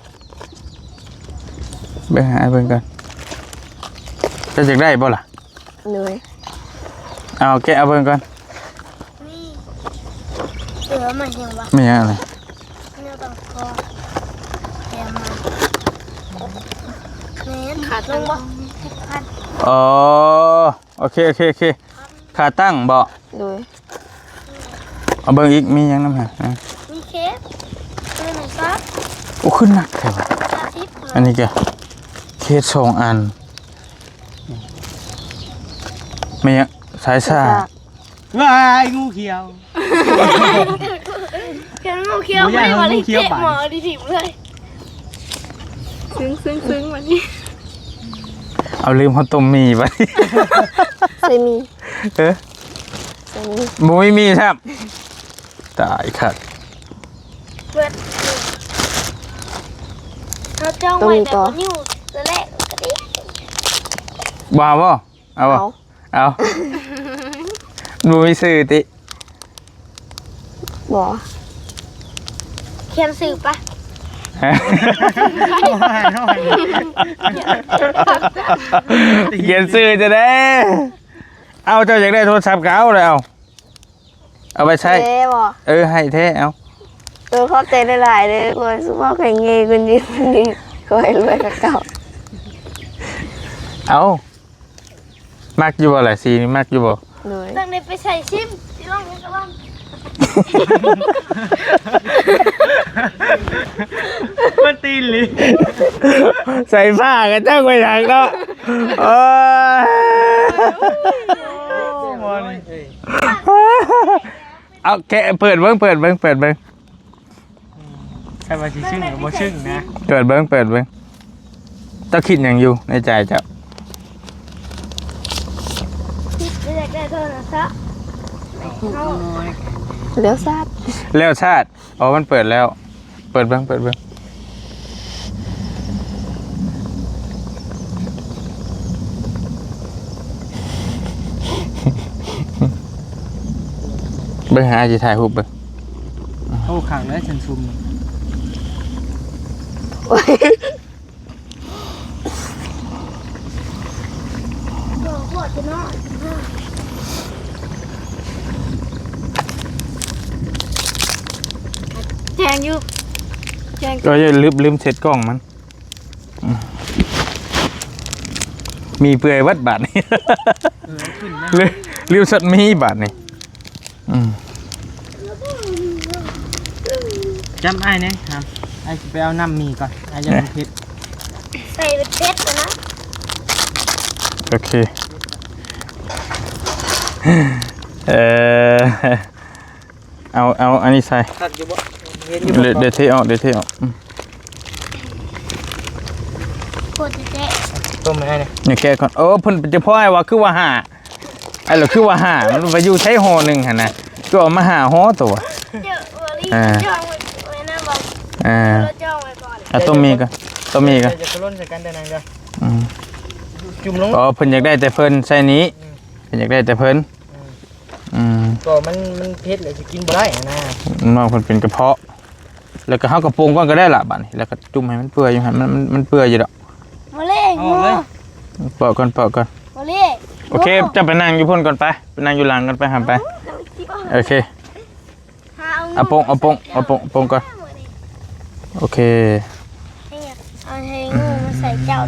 ເບິ່ງ ຫາເບິ່ງກ່ອນ ເຈົ້າຢາກໄດ້ບໍ່ລະ? ໂດຍ ເອົາແກະເອົາເບິ່ງກ່ອນ ນີ້ ເສື້ອ ມັນຫຍັງວະ? ແມ່ນຫຍັງນະ? ແນວຕ້ອງຄໍແຖມມາ. ແມ່ນ ຂາຕັ້ງບໍ່? ອໍ ໂອເຄ ໂອເຄ ໂອເຄ ຂາຕັ້ງບໍ? ໂດຍ. ເອົາເບິ່ງອີກ ມີຫຍັງນຳຫັ້ນ? ອາ ມີເຄສ ໂອ້ ຄືໜັກແທ້ວະ. ອັນນີ້ກະເຄສສອງອັນ. ແມ່ນຫຍັງ? ສາຍສາກ. ສາຍສາກ. ວ້າຍ ງູຂຽວ. ເຫັນງູຂຽວ ບໍ່ຢາກເອົາງູຂຽວບາດນີ້ ເຕະໝໍດີຖີບເລີຍ. ຊຶ້ງໆໆ ບາດນີ້. ເອົາ ລືມເຮົາຕົ້ມໝີ່ບາດນີ້. ໃສ່ໝີ່. ເອີ ບໍ່ມີໝີ່ຊ້ຳ. ຕາຍຄັກ. ເບິດ. ເຮົາຈ້ອງໄວ້ແບບບໍ່ຍູ້ ຕອນແລກກະດີ. ບໍ່ເອົາບໍ່? ເອົາບໍ່? ເອົາ. ເອົາ. ບໍ່ມີຊື່ຕິ? ບໍ່. ຂຽນຊື່ປະ? ຂຽນຊື່ຈະໄດ້. ເອົາ ເຈົ້າຢາກໄດ້ໂທລະສັບກະເອົາແລ້ວ. ເອົາໄປໃຊ້ແທ້ບໍ່? ເອີ ໃຫ້ແທ້ ເອົາ. ເອີ ຂອບໃຈຫຼາຍໆເດີ ຂໍໃຫ້ສຸຂະພາບແຂງແຮງ ເງິນເດືອນດີ ຂໍໃຫ້ລວຍກວ່າເກົ່າ. ເອົາ ມັກຢູ່ບໍ່ລະ ສີນີ້ມັກຢູ່ບໍ່? ໂດຍ. ຕ້ອງໄດ້ໄປໃສ່ຊິມ ຊິລອງ ຊິລອງ. ມັນຕີນລີ ໃສ່ຜ້າກະຈັກໄວ້ຫຍັງເນາະ. ໂອ້ຍ ເອົາ ແກະ ເປີດເບິ່ງ ເປີດເບິ່ງ ເປີດເບິ່ງ. ອືມ ໃສ່ວ່າຊິຊຶ້ງກະບໍ່ຊຶ້ງນະ. ເປີດເບິ່ງ ເປີດເບິ່ງ. ເຈົ້າຄິດຫຍັງຢູ່ໃນໃຈເຈົ້າ? ຄິດວ່າຢາກໄດ້ໂທລະສັບ. ແລ້ວຊາດ ແລ້ວຊາດ. ອໍ ມັນເປີດແລ້ວ. ເປີດເບິ່ງ ເປີດເບິ່ງ. ເບິ່ງ ຫາຊິຖ່າຍຮູບເບິ່ງ. ໂອ້ ຄັກເລີຍຊັ້ນຊຸມ. ໂອ້ຍ ແຈງຢູ່ ແຈງ. ເອີ ລືມ ລືມເຊັດກ້ອງມັນ. ອືມ ໝີ່ເປື່ອຍເບິດບາດນີ້. ເອີ ຂຶ້ນນະ ລືມ ລືມຊັດໝີ່ບາດນີ້. ອືມ ຈຳອ້າຍແດ່ ອ້າຍຊິໄປເອົານ້ຳໝີ່ກ່ອນ ອ້າຍຢ້ານມັນເຜັດ. ໃສ່ເຜັດໆນະ. ໂອເຄ ເອີ ເອົາ ເອົາອັນນີ້ໃສ່. ຄັກຢູ່ບໍ່? ເຫັນຢູ່ບໍ່? ດຽວ ດຽວເທອອກ ດຽວເທອອກ. ອືມ ໂຄດແຈະ ຕົ້ມໃຫ້ອ້າຍແດ່. ຢ່າແກະກ່ອນ. ໂອ້ ເພິ່ນຈະພໍອ້າຍວ່າ ຄືວ່າຫ້າ ອ້າຍລະຄືວ່າຫ້າ ມັນໄປຢູ່ໃສຫໍ່ໜຶ່ງຫັ້ນນະ ຄືເອົາມາຫ້າຫໍ່ໂຕ. ເຈົ້າ ອ່າ ຈ້ອງໄວ້ນະບໍ່? ອ່າ ເຈົ້າ ເອົາຕົ້ມໝີ່ກ່ອນ ຕົ້ມໝີ່ກ່ອນ. ຢ່າ ຢ່າໄປລົນໃສ່ກັນເດີນາງເດີ. ອືມ ຈຸ່ມລົງ. ອໍ ເພິ່ນຢາກໄດ້ແຕ່ເພິ່ນໃສ່ນີ້. ອືມ ເພິ່ນຢາກໄດ້ແຕ່ເພິ່ນ. ອືມ ອືມ ກໍມັນ ມັນເຜັດແລ້ວຊິກິນບໍ່ໄດ້ຫັ້ນນະ. ນ້ອງເພິ່ນເປັນກະເພາະ. ແລ້ວກໍເຮົາກໍປົງກ່ອນກໍໄດ້ລະບາດນີ້ ແລ້ວກໍຈຸ່ມໃຫ້ມັນເປື່ອຍຢູ່ຫັ້ນ ມັນ ມັນ ມັນເປື່ອຍຢູ່ດອກ. ມາເລີຍ ເອົາເລີຍ ປອກກ່ອນ ປອກກ່ອນ. ມາເລີຍ ໂອເຄ ເຈົ້າໄປນັ່ງຢູ່ພຸ້ນກ່ອນໄປ ໄປນັ່ງຢູ່ຫຼັງກ່ອນໄປ ຫັ້ນໄປ. ໂອເຄ ເອົາປົງ ເອົາປົງ ເອົາປົງ ປົງກ່ອນ. ໂອເຄ ເອົາໃຫ້ງູມາໃສ່ເຈົ້າ.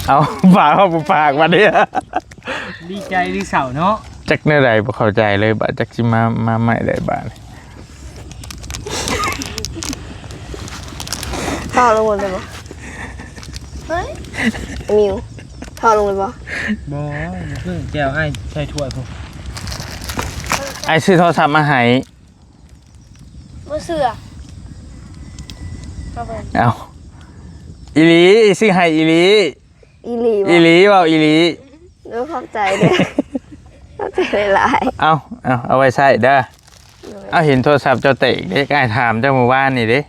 ເອົາ ປາກເຮົາບໍ່ປາກບາດນີ້. ດີໃຈຫຼືເສົ້າເນາະ ຈັກແນວໃດ ບໍ່ເຂົ້າໃຈເລີຍບາດ ຈັກຊິມາ ມາໃໝ່ໃດບາດ. ເທາະລົງໝົດເລີຍບໍ່? ເຮີ້ຍ ມິວ ເທາະລົງເລີຍບໍ່? ບໍ່ ຢ່າເພິ່ງ ແຈວອ້າຍໃສ່ຖ້ວຍພຸ້ນ. ອ້າຍຊື້ໂທລະສັບມາໃຫ້. ບໍ່ເຊື່ອ ເອົາ ອີ່ຫຼີ ຊື້ໃຫ້ອີ່ຫຼີ. ອີ່ຫຼີບໍ່? ອີ່ຫຼີ ເວົ້າອີ່ຫຼີ. ໂອ້ ຂອບໃຈເດີ ຂອບໃຈຫຼາຍໆ. ເອົາ ເອົາ ເອົາໄວ້ໃຊ້ເດີ. ໂດຍ ເອົາ ເຫັນໂທລະສັບເຈົ້າແຕກເດ້ ອ້າຍຖາມເຈົ້າມື້ວານນີ້ເດ້.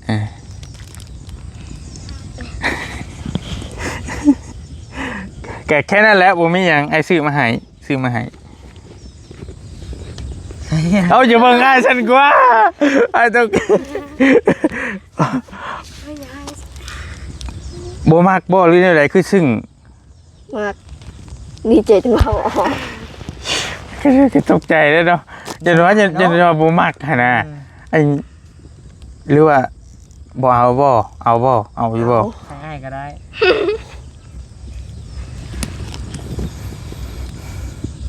ເອີ ກະແຄ່ນັ້ນແຫຼະ ບໍ່ມີຫຍັງ ອ້າຍຊື້ມາໃຫ້. ຊື້ມາໃຫ້. ເອົາ ຢ່າເບິ່ງອ້າຍຊັ້ນກວ່າ ອ້າຍຕ້ອງ ບໍ່ມັກບໍ່ ຫຼືແນວໃດ ຄືຊຶ້ງ? ມັກ ດີໃຈຈົນເວົ້າອອກ. ກໍຕົກໃຈເດ້ເນາະ ຢ້ານວ່າ ຢ້ານ ຢ້ານວ່າບໍ່ມັກຫັ້ນນະ. ເອີ ອັນ ຫຼືວ່າບໍ່ເອົາບໍ່? ເອົາບໍ່? ເອົາຢູ່ບໍ່? ເອົາ ໃຫ້ອ້າຍກໍໄດ້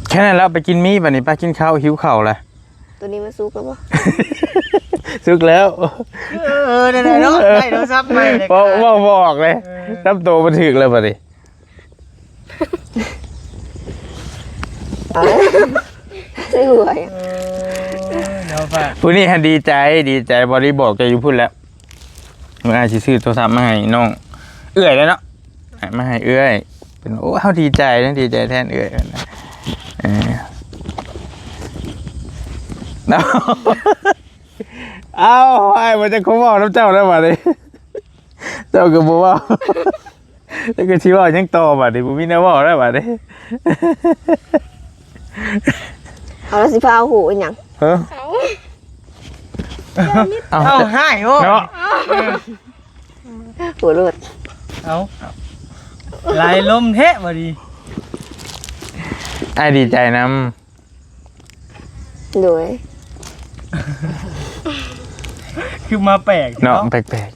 ແຄ່ນັ້ນແລ້ວ. ໄປກິນໝີ່ບັດນີ້ ໄປກິນເຂົ້າ ຫິວເຂົ້າແລ້ວ. ຕົວນີ້ມັນສຸກແລ້ວບໍ່? ສຸກແລ້ວ. ເອີ ໄດ້ໆ ເນາະ ໄດ້ໂທລະສັບໃໝ່ເລີຍ ເວົ້າ ເວົ້າບໍ່ອອກເລີຍ. ເອີ ນຳໂຕມັນຖືກແລ້ວບັດນີ້. ເອົາ ຊື້ຫວຍ. ເອີ ເນາະ ຜູ້ນີ້ຫັ້ນດີໃຈ ດີໃຈ ບໍ່ໄດ້ບອກແຕ່ຢູ່ພຸ້ນແລ້ວ. ມື້ອ້າຍຊິຊື້ໂທລະສັບມາໃຫ້ນ້ອງເອື້ອຍແລ້ວເນາະ ໃຫ້ ມາໃຫ້ເອື້ອຍ. ເພິ່ນ ໂອ້ ເຮົາດີໃຈນະ ດີໃຈແທນເອື້ອຍເພິ່ນນະ. ເອີ ເອົາ ອ້າຍບໍ່ຈັກຄວາມເວົ້ານຳເຈົ້າແລ້ວບັດນີ້ ເຈົ້າກໍບໍ່ເວົ້າ ແລ້ວກໍຊິເວົ້າຫຍັງຕໍ່ບັດນີ້? ບໍ່ມີແນວເວົ້າແລ້ວບັດນີ້. ເອົາ ແລ້ວຊິພາເອົາຫູອີຫຍັງ? ເອີ ເອົາ ເອົາ ເອົາ ຮ້າຍໂອ້ ເນາະ ເອີ ຫົວໂລດ. ເອົາ ຫຼາຍລົມແທ້ບັດນີ້. ອ້າຍດີໃຈນຳ. ໂດຍ ຄືມາແປກເນາະ ເນາະ ແປກ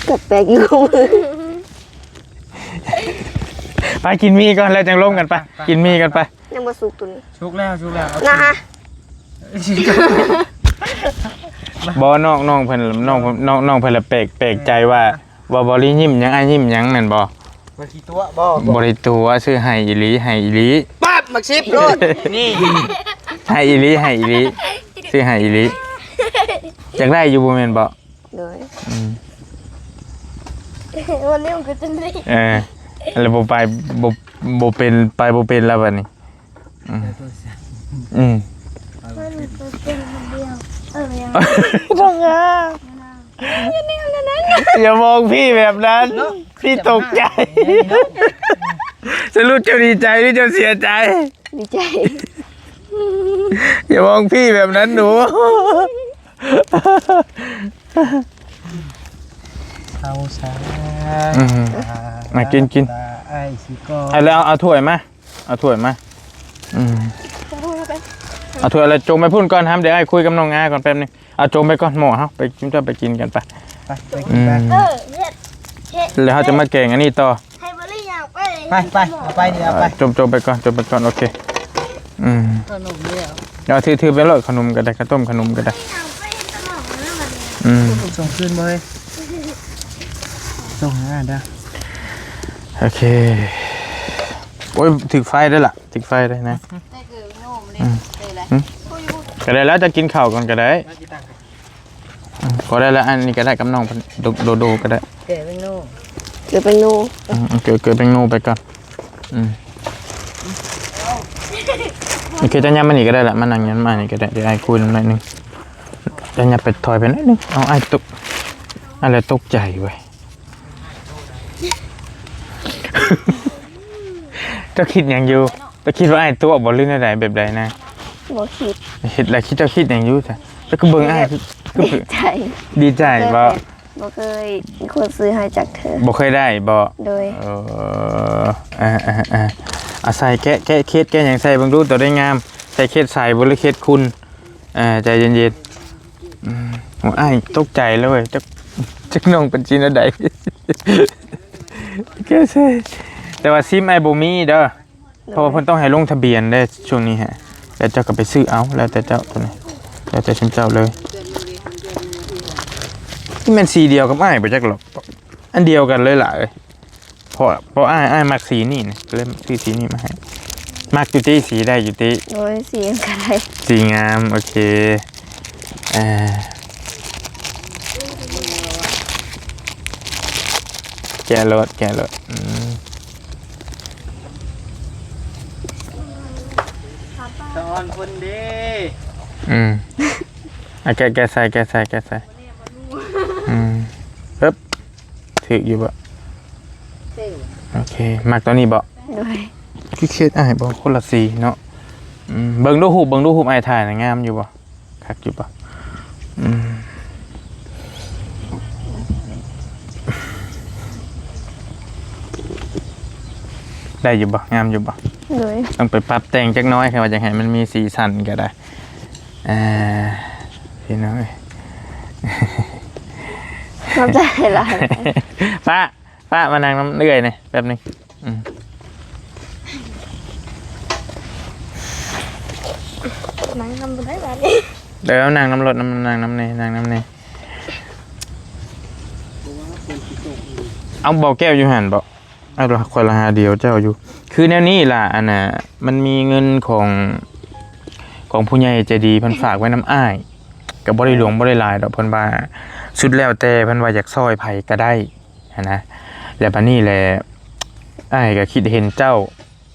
ໆ. ກໍແປກຢູ່ ໄປກິນໝີ່ກ່ອນ ແລ້ວຈັ່ງລົມກັນໄປ. ໄປ ກິນໝີ່ກັນໄປ. ຍັງບໍ່ສຸກຕົວນີ້. ສຸກແລ້ວ ສຸກແລ້ວ ນະ. ບໍ່ ນ້ອງ ນ້ອງເພິ່ນ ນ້ອງ ນ້ອງ ນ້ອງເພິ່ນລະແປກ ແປກໃຈວ່າ ເອີ ວ່າບໍ່ໄດ້ຍິ້ມຫຍັງ ອ້າຍຍິ້ມຫຍັງແມ່ນບໍ່? ບໍ່ໄດ້ຕົວະບໍ່? ບໍ່ໄດ້ຕົວະ ຊື້ໃຫ້ອີ່ຫຼີ ໃຫ້ອີ່ຫຼີ. ປັບ ໝາກສິບໂລດ ນີ້ ໃຫ້ອີ່ຫຼີ ໃຫ້ອີ່ຫຼີ ຊື້ໃຫ້ອີ່ຫຼີ. ຢາກໄດ້ຢູ່ບໍ່ແມ່ນບໍ່? ໂດຍ ອືມ ວັນນີ້ມັນກໍຈະໄດ້ ເອີ ແລ້ວບໍ່ໄປ ບໍ່ ບໍ່ເປັນ ໄປບໍ່ເປັນແລ້ວບັດນີ້. ອືມ ອືມ ມັນເປັນຄົນດຽວ ເອີ ຍັງ ຕ້ອງຫາ ຢ່າມອງພີ່ແບບນັ້ນ ພີ່ຕົກໃຈ. ສະຫຼຸບເຈົ້າດີໃຈ ຫຼື ເຈົ້າເສຍໃຈ? ດີໃຈ. ຢ່າມອງພີ່ແບບນັ້ນໜູ. ເອົາຊະ ອືມ ມາກິນ ກິນ ອ້າຍຊິກໍ ເອົາແລ້ວ ເອົາຖ້ວຍມາ ເອົາຖ້ວຍມາ. ອືມ ເອົາຖ້ວຍແລ້ວຈົ່ມໄປພຸ້ນກ່ອນ ຫ້າມ ດຽວອ້າຍຄຸຍກັບນ້ອງອາກ່ອນແປັບໜຶ່ງ. ເອົາຈົ່ມໄປກ່ອນໝໍ້ເຮົາ ໄປ ຈຸ້ມເຈົ້າໄປກິນກັນໄປ. ໄປ ໄປກິນໄປ ອືມ ເອີ ເຮັດ ເຮັດ ແລ້ວເຮົາຈະມາແກງອັນນີ້ຕໍ່. ໃຫ້ບໍ່ໄດ້ຍ່າງໄປ ໄປ ໄປ ເອົາໄປນີ້ ເອົາໄປ ຈົມ ຈົມໄປກ່ອນ ຈົມໄປກ່ອນ ໂອເຄ. ອືມ ຂະໜົມນີ້ ເອົາ ຖື ຖືໄປໂລດ ຂະໜົມກໍໄດ້ ເຂົ້າຕົ້ມຂະໜົມກໍໄດ້. ອືມ ສົ່ງຄືນບໍ່ເຮີ້ຍ? ສົ່ງໃຫ້ອ້າຍເດີ້. ໂອເຄ ໂອ້ຍ ຖືກໄຟເດີ້ລະ ຖືກໄຟເດີ້ນະ. ອືມ ອືມ ກໍໄດ້ແລ້ວ ຈະກິນເຂົ້າກ່ອນກໍໄດ້. ອືມ ພໍໄດ້ລະ ອັນນີ້ກໍໄດ້ ກັບນ້ອງເພິ່ນ ໂດ ໂດ ໂດກໍໄດ້. ແກະແປ້ງໂນ ແກະແປ້ງໂນ. ອືມ ເກີດ ເກີດແປ້ງໂນໄປກ່ອນ. ອືມ ໂອເຄ ເຈົ້າຫຍັບມານີ້ກໍໄດ້ລະ ມານັ່ງຫຍັງມານີ້ກໍໄດ້ ດຽວອ້າຍຄຸຍນຳໜ້ອຍໜຶ່ງ. ເຈົ້າຫຍັບໄປ ຖອຍໄປໜ້ອຍໜຶ່ງ. ເອົາ ອ້າຍຕົກ ອ້າຍລະຕົກໃຈເວີຍ. ເຈົ້າຄິດຫຍັງຢູ່? ເຈົ້າຄິດວ່າອ້າຍຕົວະບໍ່ ຫຼືແນວໃດ ແບບໃດນະ? ບໍ່ຄິດ. ເຮັດແລ້ວຄິດ ເຈົ້າຄິດຫຍັງຢູ່ຊະ? ແລ້ວກໍເບິ່ງອ້າຍ ຄື ຄື ດີໃຈ ດີໃຈບໍ່? ບໍ່ເຄີຍມີຄົນຊື້ໃຫ້ຈັກເທື່ອ. ບໍ່ເຄີຍໄດ້ບໍ່? ໂດຍ. ເອີ ເອີ ເອີ ເອົາໃສ່ ແກະ ແກະເຂດ ແກະຫຍັງໃສ່ເບິ່ງດູ ໂຕໃດງາມ. ໃສ່ເຂດໃສບໍ່ ຫຼືເຂດຂຸ່ນ? ເອີ ໃຈເຢັນໆ. ອືມ ໂອ້ ອ້າຍຕົກໃຈເລີຍ ຈັກ ຈັກນ້ອງເປັນຊິແນວໃດ. ແກະໃສ່ ແຕ່ວ່າຊິມອ້າຍບໍ່ມີເດີ. ເພາະວ່າເພິ່ນຕ້ອງໃຫ້ລົງທະບຽນເດ້ຊ່ວງນີ້ຮະ ແລ້ວເຈົ້າກໍໄປຊື້ເອົາ ແລ້ວແຕ່ເຈົ້າ ໂຕນີ້ ແລ້ວແຕ່ຊຸມເຈົ້າເລີຍ. ນີ້ແມ່ນສີດຽວກັບອ້າຍບໍ່ຈັກຫຼອກ ອັນດຽວກັນເລີຍຫຼາຍ. ເພາະ ເພາະອ້າຍ ອ້າຍມັກສີນີ້ນະ ກໍເລີຍຊື້ສີນີ້ມາໃຫ້. ມັກຢູ່ຕິ ສີໄດ້ຢູ່ຕິ? ໂດຍ ສີຫຍັງກໍໄດ້ ສີງາມ. ໂອເຄ ເອີ ແກະໂລດ ແກະໂລດ. ອືມ ສະອອນຄົນເດ້. ອືມ ອ່ະ ແກະ ແກະໃສ່ ແກະໃສ່ ແກະໃສ່. ອືມ ເອີບ ຖືກຢູ່ບໍ່? ຖືກ. ໂອເຄ ມັກຕົວນີ້ບໍ່? ໂດຍ. ຄືເຂດອ້າຍບໍ່ ຄົນລະສີເນາະ. ອືມ ເບິ່ງດູຮູບ ເບິ່ງດູຮູບອ້າຍຖ່າຍນະ ງາມຢູ່ບໍ່? ຄັກຢູ່ປະ? ອືມ ໄດ້ຢູ່ບໍ່? ງາມຢູ່ບໍ່? ໂດຍ ຕ້ອງໄປປັບແຕ່ງຈັກໜ້ອຍ ຄັນວ່າຢາກໃຫ້ມັນມີສີສັນກໍໄດ້. ອ່າ ພີ່ນ້ອງເອີຍ ຂອບໃຈຫຼາຍ. ປ້າ ປ້າມານັ່ງນຳເອື້ອຍນີ້ແປັບໜຶ່ງ. ອືມ ນັ່ງນຳບໍ່ໄດ້ບາດນີ້. ເອີ ນັ່ງນຳລົດ ນັ່ງນຳແດ່ ນັ່ງນຳແດ່. ເອົາ ບໍ່ແກ້ວຢູ່ຫັ້ນບໍ່? ເອົາລະ ຂ້ອຍລະຫາດຽວເຈົ້າຢູ່. ຄືແນວນີ້ລະ ອັນນ່າ ມັນມີເງິນຂອງ ຂອງຜູ້ໃຫຍ່ໃຈດີ ເພິ່ນຝາກໄວ້ນຳອ້າຍ ກໍບໍ່ໄດ້ຫຼວງບໍ່ໄດ້ຫຼາຍດອກ. ເພິ່ນວ່າສຸດແລ້ວແຕ່ ເພິ່ນວ່າຢາກຊ່ອຍໃຜກໍໄດ້ຫັ້ນນະ. ແລ້ວບາດນີ້ແຫຼະ ອ້າຍກໍຄິດເຫັນເຈົ້າ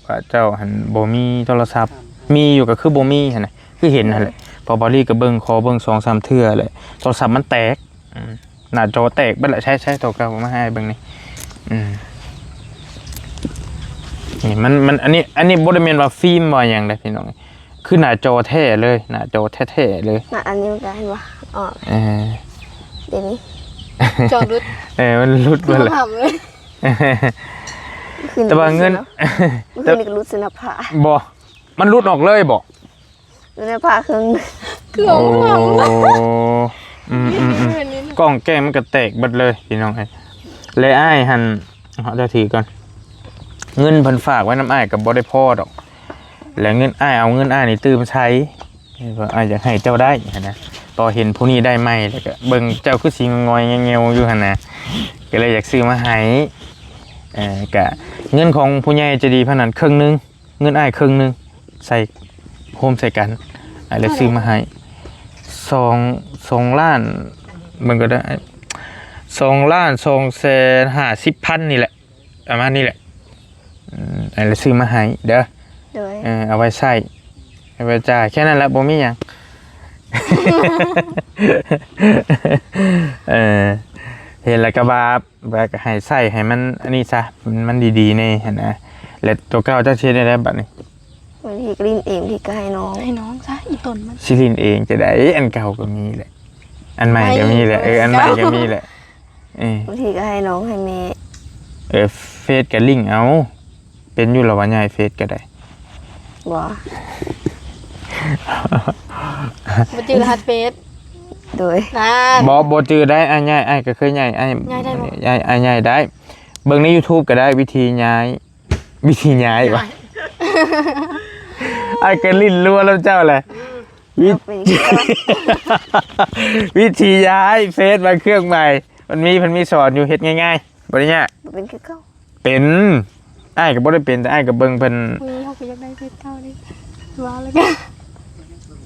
ວ່າເຈົ້າຫັ້ນບໍ່ມີໂທລະສັບ ມີຢູ່ກໍຄືບໍ່ມີຫັ້ນນະ ຄືເຫັນຫັ້ນແຫຼະ. ເພາະບ່າວລີກໍເບິ່ງ ຂໍເບິ່ງສອງສາມເທື່ອແຫຼະ ໂທລະສັບມັນແຕກ ອືມ ໜ້າຈໍແຕກເບິດລະ. ໃຊ້ ໃຊ້ໂຕເກົ່າມາໃຫ້ອ້າຍເບິ່ງນີ້. ອືມ ນີ້ມັນ ມັນ ອັນນີ້ ອັນນີ້ບໍ່ໄດ້ແມ່ນວ່າຟິມວ່າຫຍັງເດ້ພີ່ນ້ອງ ຄືໜ້າຈໍແທ້ເລີຍ ໜ້າຈໍແທ້ໆເລີຍ. ໜ້າ ອັນນີ້ມັນກໍເຫັນບໍ່ອອກ. ເອີ ດຽວນີ້ ຈໍຫຼຸດ. ເອີ ມັນຫຼຸດເບິດລະ. ແຕ່ວ່າເງິນ ຄືນີ້ກໍຫຼຸດເສຍໜ້າຜາ. ບໍ່ ມັນຫຼຸດອອກເລີຍບໍ່? ຢູ່ໃນຜ້າເຄິ່ງ ຄື ໂອ້ ອືມໆໆ ກ້ອງແກ້ງມັນກໍແຕກເບິດເລີຍພີ່ນ້ອງເອີຍ. ແລະອ້າຍຫັ້ນ ເຮົາຈະຖືກ່ອນ ເງິນເພິ່ນຝາກໄວ້ນຳອ້າຍກໍບໍ່ໄດ້ພໍດອກ ແລະເງິນອ້າຍ ເອົາເງິນອ້າຍນີ້ຕື່ມໃຊ້ ເພາະອ້າຍຢາກໃຫ້ເຈົ້າໄດ້ຫັ້ນນະ. ພໍເຫັນຜູ້ນີ້ໄດ້ໃໝ່ ແລ້ວກໍເບິ່ງເຈົ້າຄືຊິງອຍໆແງວໆຢູ່ຫັ້ນນະ ກໍເລີຍຢາກຊື້ມາໃຫ້. ເອີ ກະເງິນຂອງຜູ້ໃຫຍ່ໃຈດີເພິ່ນນັ້ນເຄິ່ງໜຶ່ງ ເງິນອ້າຍເຄິ່ງໜຶ່ງ ໃສ່ ໂຮມໃສ່ກັນ ອ້າຍເລີຍຊື້ມາໃຫ້. ສອງ ສອງລ້ານ ເບິ່ງກໍໄດ້ ສອງລ້ານສອງແສນຫ້າສິບພັນນີ້ແຫຼະ ປະມານນີ້ແຫຼະ. ອືມ ອ້າຍເລີຍຊື້ມາໃຫ້ເດີ. ໂດຍ ເອີ ເອົາໄວ້ໃຊ້ ເອົາໄວ້ຈ່າຍ ແຄ່ນັ້ນແຫຼະ ບໍ່ມີຫຍັງ. ເອີ ເຫັນແລ້ວກໍວ່າ ວ່າກໍໃຫ້ໃຊ້ໃຫ້ມັນອັນນີ້ຊະ ມັນດີໆແດ່ຫັ້ນນະ. ແລ້ວຕົວເກົ່າເຈົ້າຊິເຮັດແນວໃດບັດນີ້? ບາງທີກໍຫຼິ້ນເອງ ບາງທີກໍໃຫ້ນ້ອງ ໃຫ້ນ້ອງຊະ ອີ່ຕົນມັນ. ຊິຫຼິ້ນເອງຈັ່ງໃດ? ອັນເກົ່າກໍມີແຫຼະ ອັນໃໝ່ກໍມີແຫຼະ. ເອີ ອັນໃໝ່ກໍມີແຫຼະ. ເອີ ບາງທີກໍໃຫ້ນ້ອງໃຫ້ແມ່. ເອີ ເຟສກໍລິ້ງເອົາ ເປັນຢູ່ລະວ່າຍ້າຍເຟສກໍໄດ້. ບໍ່ ບໍ່ຈື່ລະຫັດເຟສ. ໂດຍ ນັ້ນ ບໍ່ ບໍ່ຈື່ໄດ້. ອ້າຍຍ້າຍ ອ້າຍກໍເຄີຍຍ້າຍ ອ້າຍ ຍ້າຍໄດ້ບໍ່? ຍ້າຍ ອ້າຍຍ້າຍໄດ້. ເບິ່ງໃນຢູທູບກໍໄດ້ ວິທີຍ້າຍ ວິທີຍ້າຍຫວາ? ອ້າຍກໍຫຼິ້ນລົວນຳເຈົ້າແຫຼະ. ວິ ເຮົາເປັນ ວິທີຍ້າຍເຟສມາເຄື່ອງໃໝ່ ມັນມີ ເພິ່ນມີສອນຢູ່ ເຮັດງ່າຍໆ ບໍ່ໄດ້ຍາກ. ບໍ່ເປັນຄືເກົ່າ. ເປັນ ອ້າຍກໍບໍ່ໄດ້ເປັນ ແຕ່ອ້າຍກໍເບິ່ງເພິ່ນ. ເຮົາກໍຢາກໄດ້ເຟສເກົ່າເດ້ ວ່າແລ້ວກໍ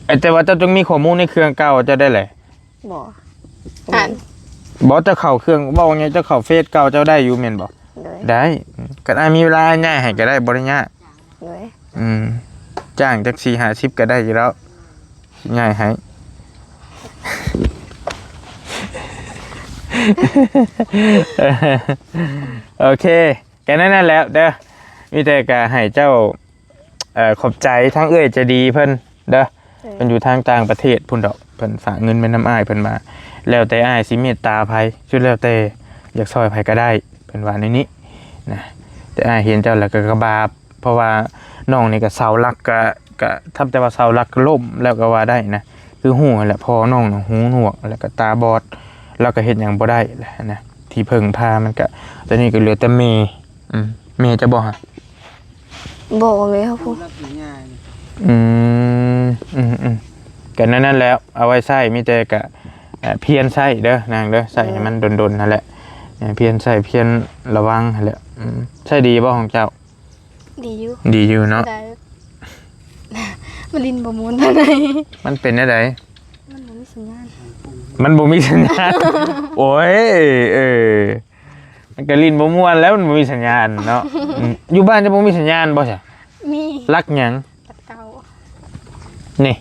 ເອີ ແຕ່ວ່າເຈົ້າຕ້ອງມີຂໍ້ມູນໃນເຄື່ອງເກົ່າເຈົ້າໄດ້ແຫຼະ. ບໍ່ ອັນ ບໍ່ ເຈົ້າເຂົ້າເຄື່ອງ ເວົ້າວ່າໄງ ເຈົ້າເຂົ້າເຟສເກົ່າເຈົ້າໄດ້ຢູ່ແມ່ນບໍ່? ໂດຍ ໄດ້. ຄັນອ້າຍມີເວລາ ອ້າຍຍ້າຍໃຫ້ກໍໄດ້ ບໍ່ໄດ້ຍາກ. ໂດຍ ອືມ ຈ້າງຈັກສີ່ຫ້າສິບກໍໄດ້ຢູ່ແລ້ວ ຍ້າຍໃຫ້. ໂອເຄ ແຄ່ນັ້ນແຫຼະເດີ. ມີແຕ່ກະໃຫ້ເຈົ້າ ເອີ ຂອບໃຈທາງເອື້ອຍໃຈດີເພິ່ນເດີ. ເອີ ເພິ່ນຢູ່ທາງຕ່າງປະເທດພຸ້ນດອກ ເພິ່ນຝາກເງິນໄວ້ນຳອ້າຍ ເພິ່ນວ່າ ແລ້ວແຕ່ອ້າຍຊິເມດຕາໃຜ ສຸດແລ້ວແຕ່ຢາກຊ່ອຍໃຜກໍໄດ້ ເພິ່ນວ່າແນວນີ້ນະ. ແຕ່ອ້າຍເຫັນເຈົ້າແລ້ວກໍ ກໍບາບ ເພາະວ່ານ້ອງນີ້ກໍເສົາຫຼັກ ກໍ ກໍນັບແຕ່ວ່າເສົາຫຼັກກໍລົ້ມແລ້ວກໍວ່າໄດ້ນະ. ຄືຮູ້ຫັ້ນແຫຼະ ພໍ່ນ້ອງນະຫູໜວກ ແລ້ວກໍຕາບອດ ລາວກໍເຮັດຫຍັງບໍ່ໄດ້ແຫຼະນະ. ທີ່ເພິ່ງພາມັນກໍ ຕອນນີ້ກໍເຫຼືອແຕ່ແມ່. ອືມ ແມ່ເຈົ້າບໍ່ຫະ? ບໍ່ ແມ່ເຮົາພຸ້ນ. ອືມ ອືມໆ ກໍນັ້ນແຫຼະ ເອົາໄວ້ໃຊ້ ມີແຕ່ກະ ເອີ ພຽນໃຊ້ເດີນາງເດີ ໃຊ້ໃຫ້ມັນດົນໆຫັ້ນແຫຼະ. ເອີ ພຽນໃຊ້ ພຽນລະວັງຫັ້ນແຫຼະ. ອືມ ໃຊ້ດີບໍ່ຂອງເຈົ້າ? ດີຢູ່ ດີຢູ່ເນາະ. ແຕ່ມັນຫຼິ້ນບໍ່ມ່ວນປານໃດ. ມັນເປັນແນວໃດ? ມັນບໍ່ມີສັນຍານ ມັນບໍ່ມີສັນຍານ. ໂອ້ຍ ເອີ ມັນກໍຫຼິ້ນບໍ່ມ່ວນແລ້ວ ມັນບໍ່ມີສັນຍານເນາະ. ອືມ ຢູ່ບ້ານຈະບໍ່ມີສັນຍານບໍ່ຊະ? ມີ. ຫຼັກຫຍັງ? ຫຼັກເກົ້າ. ນີ້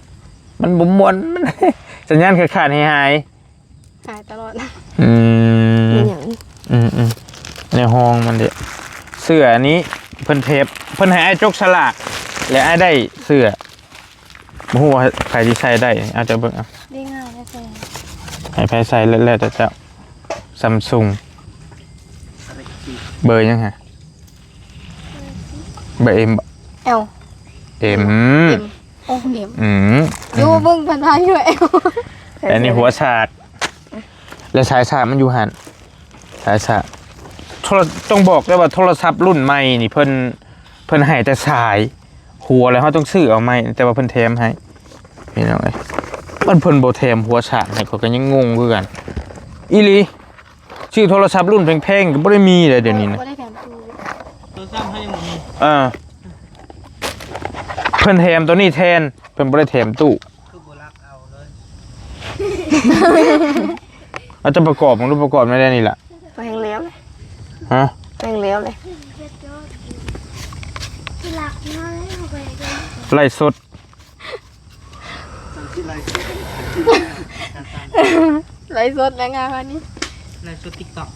ມັນບໍ່ມ່ວນ ມັນ ສັນຍານຂາດໆຫາຍໆ ຫາຍຕະຫຼອດ. ອືມ ມີຫຍັງ? ອືມໆ ໃນຫ້ອງມັນເດ ເສື້ອອັນນີ້ເພິ່ນເທບ ເພິ່ນໃຫ້ອ້າຍຈົກສະຫຼາກ ແລະອ້າຍໄດ້ເສື້ອ. ບໍ່ຮູ້ວ່າໃຜຊິໃສ່ໄດ້ ເອົາ ເຈົ້າເບິ່ງເອົາ. ໄດ້ງ່າຍແທ້ແທ້ ໃຫ້ໃຜໃສ່ແລ້ວແຕ່ເຈົ້າ. ຊຳຊຸງ ເບີຫຍັງຫະ? ເບີເອັມບໍ? L M M ໂອ້ M ອືມ ຢູ່ເບິ່ງຜ່ານໆຢູ່ L ແຕ່ນີ້ຫົວສາກ ແລະສາຍສາກມັນຢູ່ຫັ້ນ ສາຍສາກ ໂທລະ ຕ້ອງບອກເດີວ່າໂທລະສັບລຸ້ນໃໝ່ນີ້ເພິ່ນ ເພິ່ນໃຫ້ແຕ່ສາຍ ຫົວແລ້ວເຮົາຕ້ອງຊື້ເອົາໃໝ່ ແຕ່ວ່າເພິ່ນແຖມໃຫ້ ພີ່ນ້ອງເອີຍ ມັນເພິ່ນບໍ່ແຖມຫົວສາກໃຫ້ ຂ້ອຍກໍຍັງງົງຄືກັນ ອີ່ຫຼີ ຊື້ໂທລະສັບລຸ້ນແພງໆກໍບໍ່ໄດ້ມີເດ້ດຽວນີ້ນະ ບໍ່ໄດ້ແຖມຕູ້ ໂທລະສັບເຮົາຍັງບໍ່ມີ ເອີ ເພິ່ນແຖມໂຕນີ້ແທນ ເພິ່ນບໍ່ໄດ້ແຖມຕູ້ ຄືບໍ່ລັກເອົາເລີຍ ເອົາ ຈະປະກອບ ມັນປະກອບແນວໃດນີ້ລະ ແພງແລ້ວ ຮະ ແພງແລ້ວເລີຍ ໄລຟ໌ສົດ ໄລຟ໌ສົດແລ້ວງາມອັນນີ້ ໄລຟ໌ສົດຕິກຕັອກ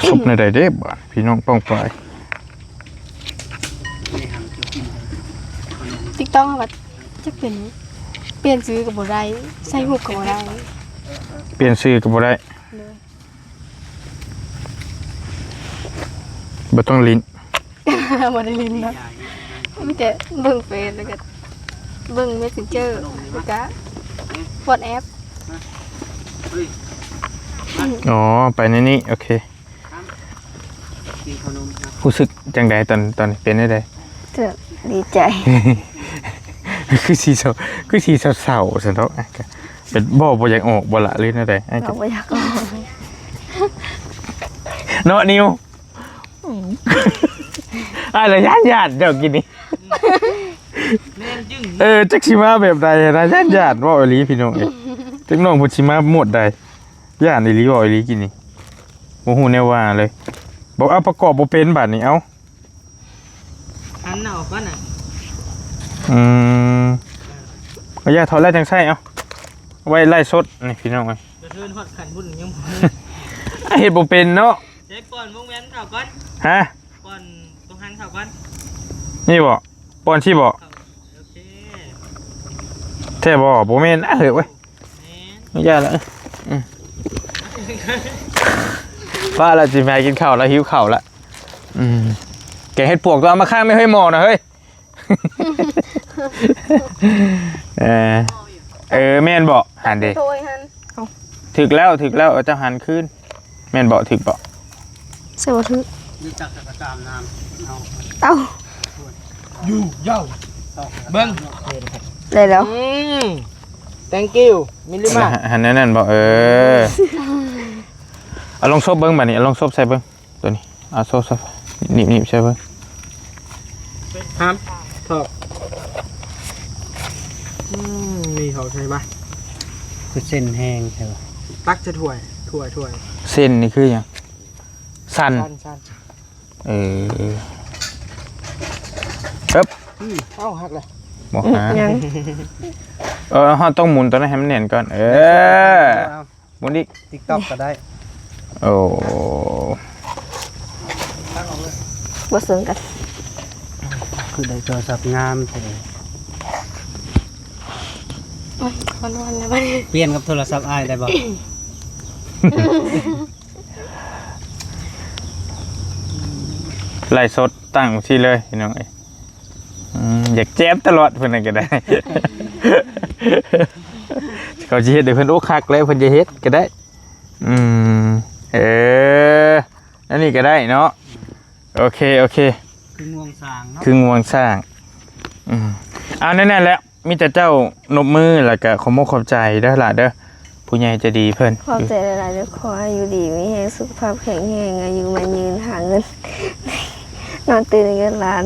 ສົບແນວໃດເດ້ບາດ ພີ່ນ້ອງປ້ອງປາຍ ຕິກຕັອກ ເຮົາກໍຈັກເປັນ ປ່ຽນຊື່ກໍບໍ່ໄດ້ ໃສ່ຮູບກໍບໍ່ໄດ້ ປ່ຽນຊື່ກໍບໍ່ໄດ້ ໂດຍ ບໍ່ຕ້ອງຫຼິ້ນ ບໍ່ໄດ້ຫຼິ້ນເນາະ ມີແຕ່ເບິ່ງເຟສ ແລ້ວກໍເບິ່ງເມສເຊັນເຈີ ແລ້ວກໍວັອດແອັບ ອໍ ໄປໃນນີ້ ໂອເຄ ຮູ້ສຶກຈັ່ງໃດຕອນ ຕອນເປັນແນວໃດ? ກໍດີໃຈ ຄືຊິເສົ້າ ຄືຊິເສົ້າໆ ຊັ້ນເນາະ ເປັນບໍ່ ບໍ່ຢາກອອກບໍ່ລະ ຫຼືແນວໃດ? ເຮົາບໍ່ຢາກອອກ ເນາະນິວ ອ້າຍລະຢ້ານໆ ເຈົ້າກິນນີ້ ແມ່ນຈຶ່ງ ເອີ ຈັກຊິມາແບບໃດນະ ຢ້ານໆ ເວົ້າອີ່ຫຼີພີ່ນ້ອງເອີຍ ຈັກນ້ອງເພິ່ນຊິມາໂໝດໃດ ຢ້ານອີ່ຫຼີ ເວົ້າອີ່ຫຼີກິນນີ້ ບໍ່ຮູ້ແນວວ່າເລີຍ ບໍ່ ເອົາ ປະກອບບໍ່ເປັນບາດນີ້ ເອົາ ຫັນເອົາກ່ອນນະ ອືມ ເອົາ ຢ່າ ຖອດແລ້ວຈັ່ງໃຊ້ ເອົາ ໄວ້ໄລຟ໌ສົດນີ້ພີ່ນ້ອງເອີຍ ກະເທີນຮອດຂັ້ນພຸ້ນຍັງບໍ່ ເຮັດບໍ່ເປັນເນາະ ໃຊ້ປ່ອນວົງແຫວນເຂົ້າກ່ອນ ຮະ ປ່ອນຕົງຫັນເຂົ້າກ່ອນ ນີ້ບໍ? ປ່ອນຊີ້ບໍ? ໂອເຄ ແທ້ບໍ? ບໍ່ແມ່ນນະເຮີ້ຍ ໂອ້ຍ ແມ່ນ ຢ່າລະ ອືມ ປ້າລະຊິມາກິນເຂົ້າລະ ຫິວເຂົ້າລະ ອືມ ແກງເຫັດປວກຕົວ ເອົາມາຄ້າງແມ່ເຮີ້ຍ ໝໍ້ນະເຮີ້ຍ ເອີ ເອີ ແມ່ນບໍ? ຫັ້ນເດ ໂດຍຫັ້ນ ຖືກແລ້ວ ຖືກແລ້ວ ເຈົ້າຫັນຄືນ ແມ່ນບໍ່? ຖືກບໍ່? ໃສ່ບໍ່ຖືກ ຮູ້ຈັກແຕ່ກະຕາມນ້ຳ ເອົາ ເອົ້າ ຢູ່ເຍົາ ເບິ່ງ ໄດ້ແລ້ວ ອືມ thank you ມິລລິມາ ຫັ້ນ ຫັ້ນແນວນັ້ນບໍ່? ເອີ ເອົາລອງສົບເບິ່ງບາດນີ້ ເອົາລອງສົບໃສ່ເບິ່ງ ໂຕນີ້ ເອົາໂຊ ໂຊ ໜີບ ໜີບໃສ່ເບິ່ງ ຫາມ ຖອກ ອືມ ມີຖອກໃສ່ບາ ຄືເສັ້ນແຮງແທ້ວະ ຕັກໃສ່ຖ້ວຍ ຖ້ວຍ ຖ້ວຍ ເສັ້ນນີ້ຄືຫຍັງ? ສັ້ນ ສັ້ນ ສັ້ນ ເອີ ເອີບ ອືມ ເອົ້າ ຫັກແລ້ວ ບໍ່ຫາ ຍັງ ເອີ ເຮົາຕ້ອງໝູນຕົວນັ້ນໃຫ້ມັນແໜ້ນກ່ອນ ເອີ ໝູນອີກ TikTok ກໍໄດ້ ໂອ້ ບໍ່ເຊິ່ງກັນ ຄືໄດ້ໂທລະສັບງາມແທ້ ໂອ້ຍ ຮ້ອນໆ ແລ້ວບັດນີ້ ປ່ຽນກັບໂທລະສັບອ້າຍໄດ້ບໍ່? ໄລຟ໌ສົດຕັ້ງຊີ້ເລີຍພີ່ນ້ອງເອີຍ ອືມ ຢາກແຈມຕະຫຼອດເພິ່ນນັ້ນກໍໄດ້ ເຂົາຊິເຮັດໃຫ້ເພິ່ນອົກຫັກແລ້ວ ເພິ່ນຈະເຮັດກໍໄດ້ ອືມ ເອີ ອັນນີ້ກໍໄດ້ເນາະ ໂອເຄ ໂອເຄ ຄືງວງຊ້າງເນາະ ຄືງວງຊ້າງ ອືມ ເອົາ ແນວນັ້ນແຫຼະ ມີແຕ່ເຈົ້ານົບມື ແລ້ວກະຂອບມຸກຂອບໃຈເດີຫຼ້າເດີ ຜູ້ໃຫຍ່ໃຈດີເພິ່ນ ຂອບໃຈຫຼາຍໆເດີ ຂໍໃຫ້ຢູ່ດີມີແຮງ ສຸຂະພາບແຂງແຮງ ອາຍຸໝັ້ນຍືນ ຫາເງິນ ນອນຕື່ນເງິນລ້ານ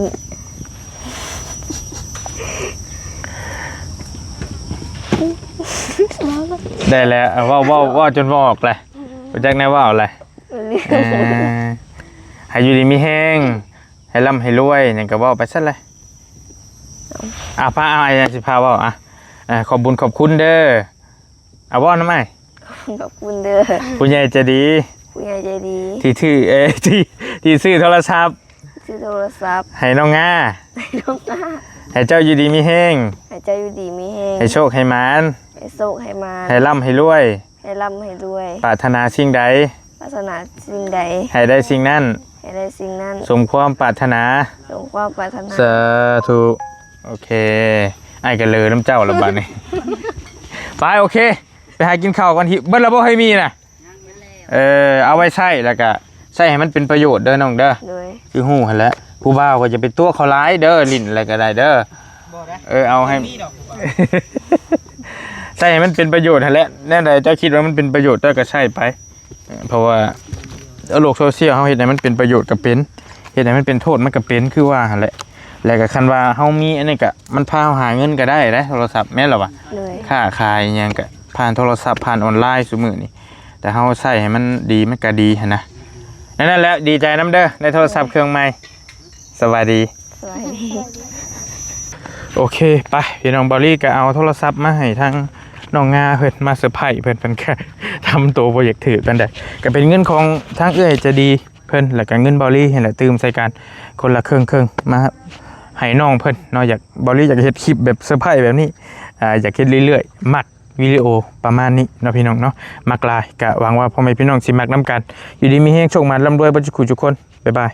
ໄດ້ແລ້ວ ເວົ້າ ເວົ້າ ເວົ້າຈົນບໍ່ອອກແຫຼະ ບໍ່ຈັກແນວເວົ້າແຫຼະ ເອີ ໃຫ້ຢູ່ດີມີແຮງ ໃຫ້ລ່ຳໃຫ້ລວຍ ຫຍັງກໍເວົ້າໄປຊັ້ນແຫຼະ ອ່າ ພາ ເອົາ ອ້າຍຊິພາເວົ້າ ອ່າ ຂອບບຸນຂອບຄຸນເດີ ອ່າ ເວົ້ານຳອ້າຍ ຂອບຄຸນເດີ ຜູ້ໃຫຍ່ໃຈດີ ຜູ້ໃຫຍ່ໃຈດີ ທີ່ຖື ເອີ ທີ່ ທີ່ຊື້ໂທລະສັບ ທີ່ຊື້ໂທລະສັບ ໃຫ້ນ້ອງງາ ໃຫ້ນ້ອງງາ ໃຫ້ເຈົ້າຢູ່ດີມີແຮງ ໃຫ້ເຈົ້າຢູ່ດີມີແຮງ ໃຫ້ໂຊກໃຫ້ໝານ ໃຫ້ໂຊກໃຫ້ໝານ ໃຫ້ລ່ຳໃຫ້ລວຍ ໃຫ້ລ່ຳໃຫ້ລວຍ ປາດຖະໜາສິ່ງໃດ ປາດຖະໜາສິ່ງໃດ ໃຫ້ໄດ້ສິ່ງນັ້ນ ໃຫ້ໄດ້ສິ່ງນັ້ນ ສົມຄວາມປາດຖະໜາ ສົມຄວາມປາດຖະໜາ ສາທຸ ໂອເຄ ອ້າຍກໍເລີນຳເຈົ້າລະບາດນີ້ ໄປ ໂອເຄ ໄປຫາກິນເຂົ້າກ່ອນ ຫິວເບິດລະບໍ່? ເຮີ້ຍ ມີນະ ເອີ ເອົາໄວ້ໃຊ້ ແລ້ວກະໃຊ້ໃຫ້ມັນເປັນປະໂຫຍດເດີນ້ອງເດີ ໂດຍ ຄືຮູ້ຫັ້ນແຫຼະ ຜູ້ບ່າວກໍຢ່າໄປຕົວະເຂົາຫຼາຍເດີ ຫຼິ້ນແລ້ວກໍໄດ້ເດີ ບໍ່ໄດ້ ເອີ ເອົາໃຫ້ ມີດອກ ໃຊ້ໃຫ້ມັນເປັນປະໂຫຍດຫັ້ນແຫຼະ ແນວໃດເຈົ້າຄິດວ່າມັນເປັນປະໂຫຍດ ເຈົ້າກໍໃຊ້ໄປ ເອີ ເພາະວ່າໂລກໂຊຊຽວເຮົາເຮັດໃຫ້ມັນເປັນປະໂຫຍດກໍເປັນ ເຮັດໃຫ້ມັນເປັນໂທດມັນກໍເປັນ ຄືວ່າຫັ້ນແຫຼະ ແລ້ວກໍຄັນວ່າເຮົາມີອັນນີ້ກໍ ມັນພາເຮົາຫາເງິນກໍໄດ້ເດ້ ໂທລະສັບ ແມ່ນລະວະ? ໂດຍ ຄ້າຂາຍຫຍັງກໍຜ່ານໂທລະສັບ ຜ່ານອອນລາຍຊຸມື້ນີ້ ແຕ່ເຮົາໃຊ້ໃຫ້ມັນດີ ມັນກໍດີຫັ້ນນະ ນັ້ນແຫຼະ ດີໃຈນຳເດີ ໄດ້ໂທລະສັບເຄື່ອງໃໝ່ ສະບາຍດີ ສະບາຍດີ ໂອເຄ ໄປ ພີ່ນ້ອງ ເບົາລີກໍເອົາໂທລະສັບມາໃຫ້ທາງນ້ອງງາເພິ່ນ ມາເຊີໄພຣສ໌ເພິ່ນ ເພິ່ນກໍທຳໂຕບໍ່ຢາກຖືກປານໃດ ກໍເປັນເງິນຂອງທາງເອື້ອຍໃຈດີເພິ່ນ ແລ້ວກໍເງິນເບົາລີຫັ້ນແຫຼະ ຕື່ມໃສ່ກັນຄົນລະເຄິ່ງໆ ມາໃຫ້ນ້ອງເພິ່ນເນາະ ຢາກ ເບົາລີຢາກເຮັດຄລິບແບບເຊີໄພຣສ໌ແບບນີ້ ອ່າ ຢາກເຮັດເລື້ອຍໆ ມັກວິດີໂອປະມານນີ້ເນາະ ພີ່ນ້ອງເນາະ ມັກຫຼາຍ ກໍຫວັງວ່າພໍ່ແມ່ພີ່ນ້ອງຊິມັກນຳກັນ ຢູ່ດີມີແຮງ ໂຊກໝານ ລ່ຳລວຍເບິດທຸກຜູ້ທຸກຄົນ ບາຍບາຍ.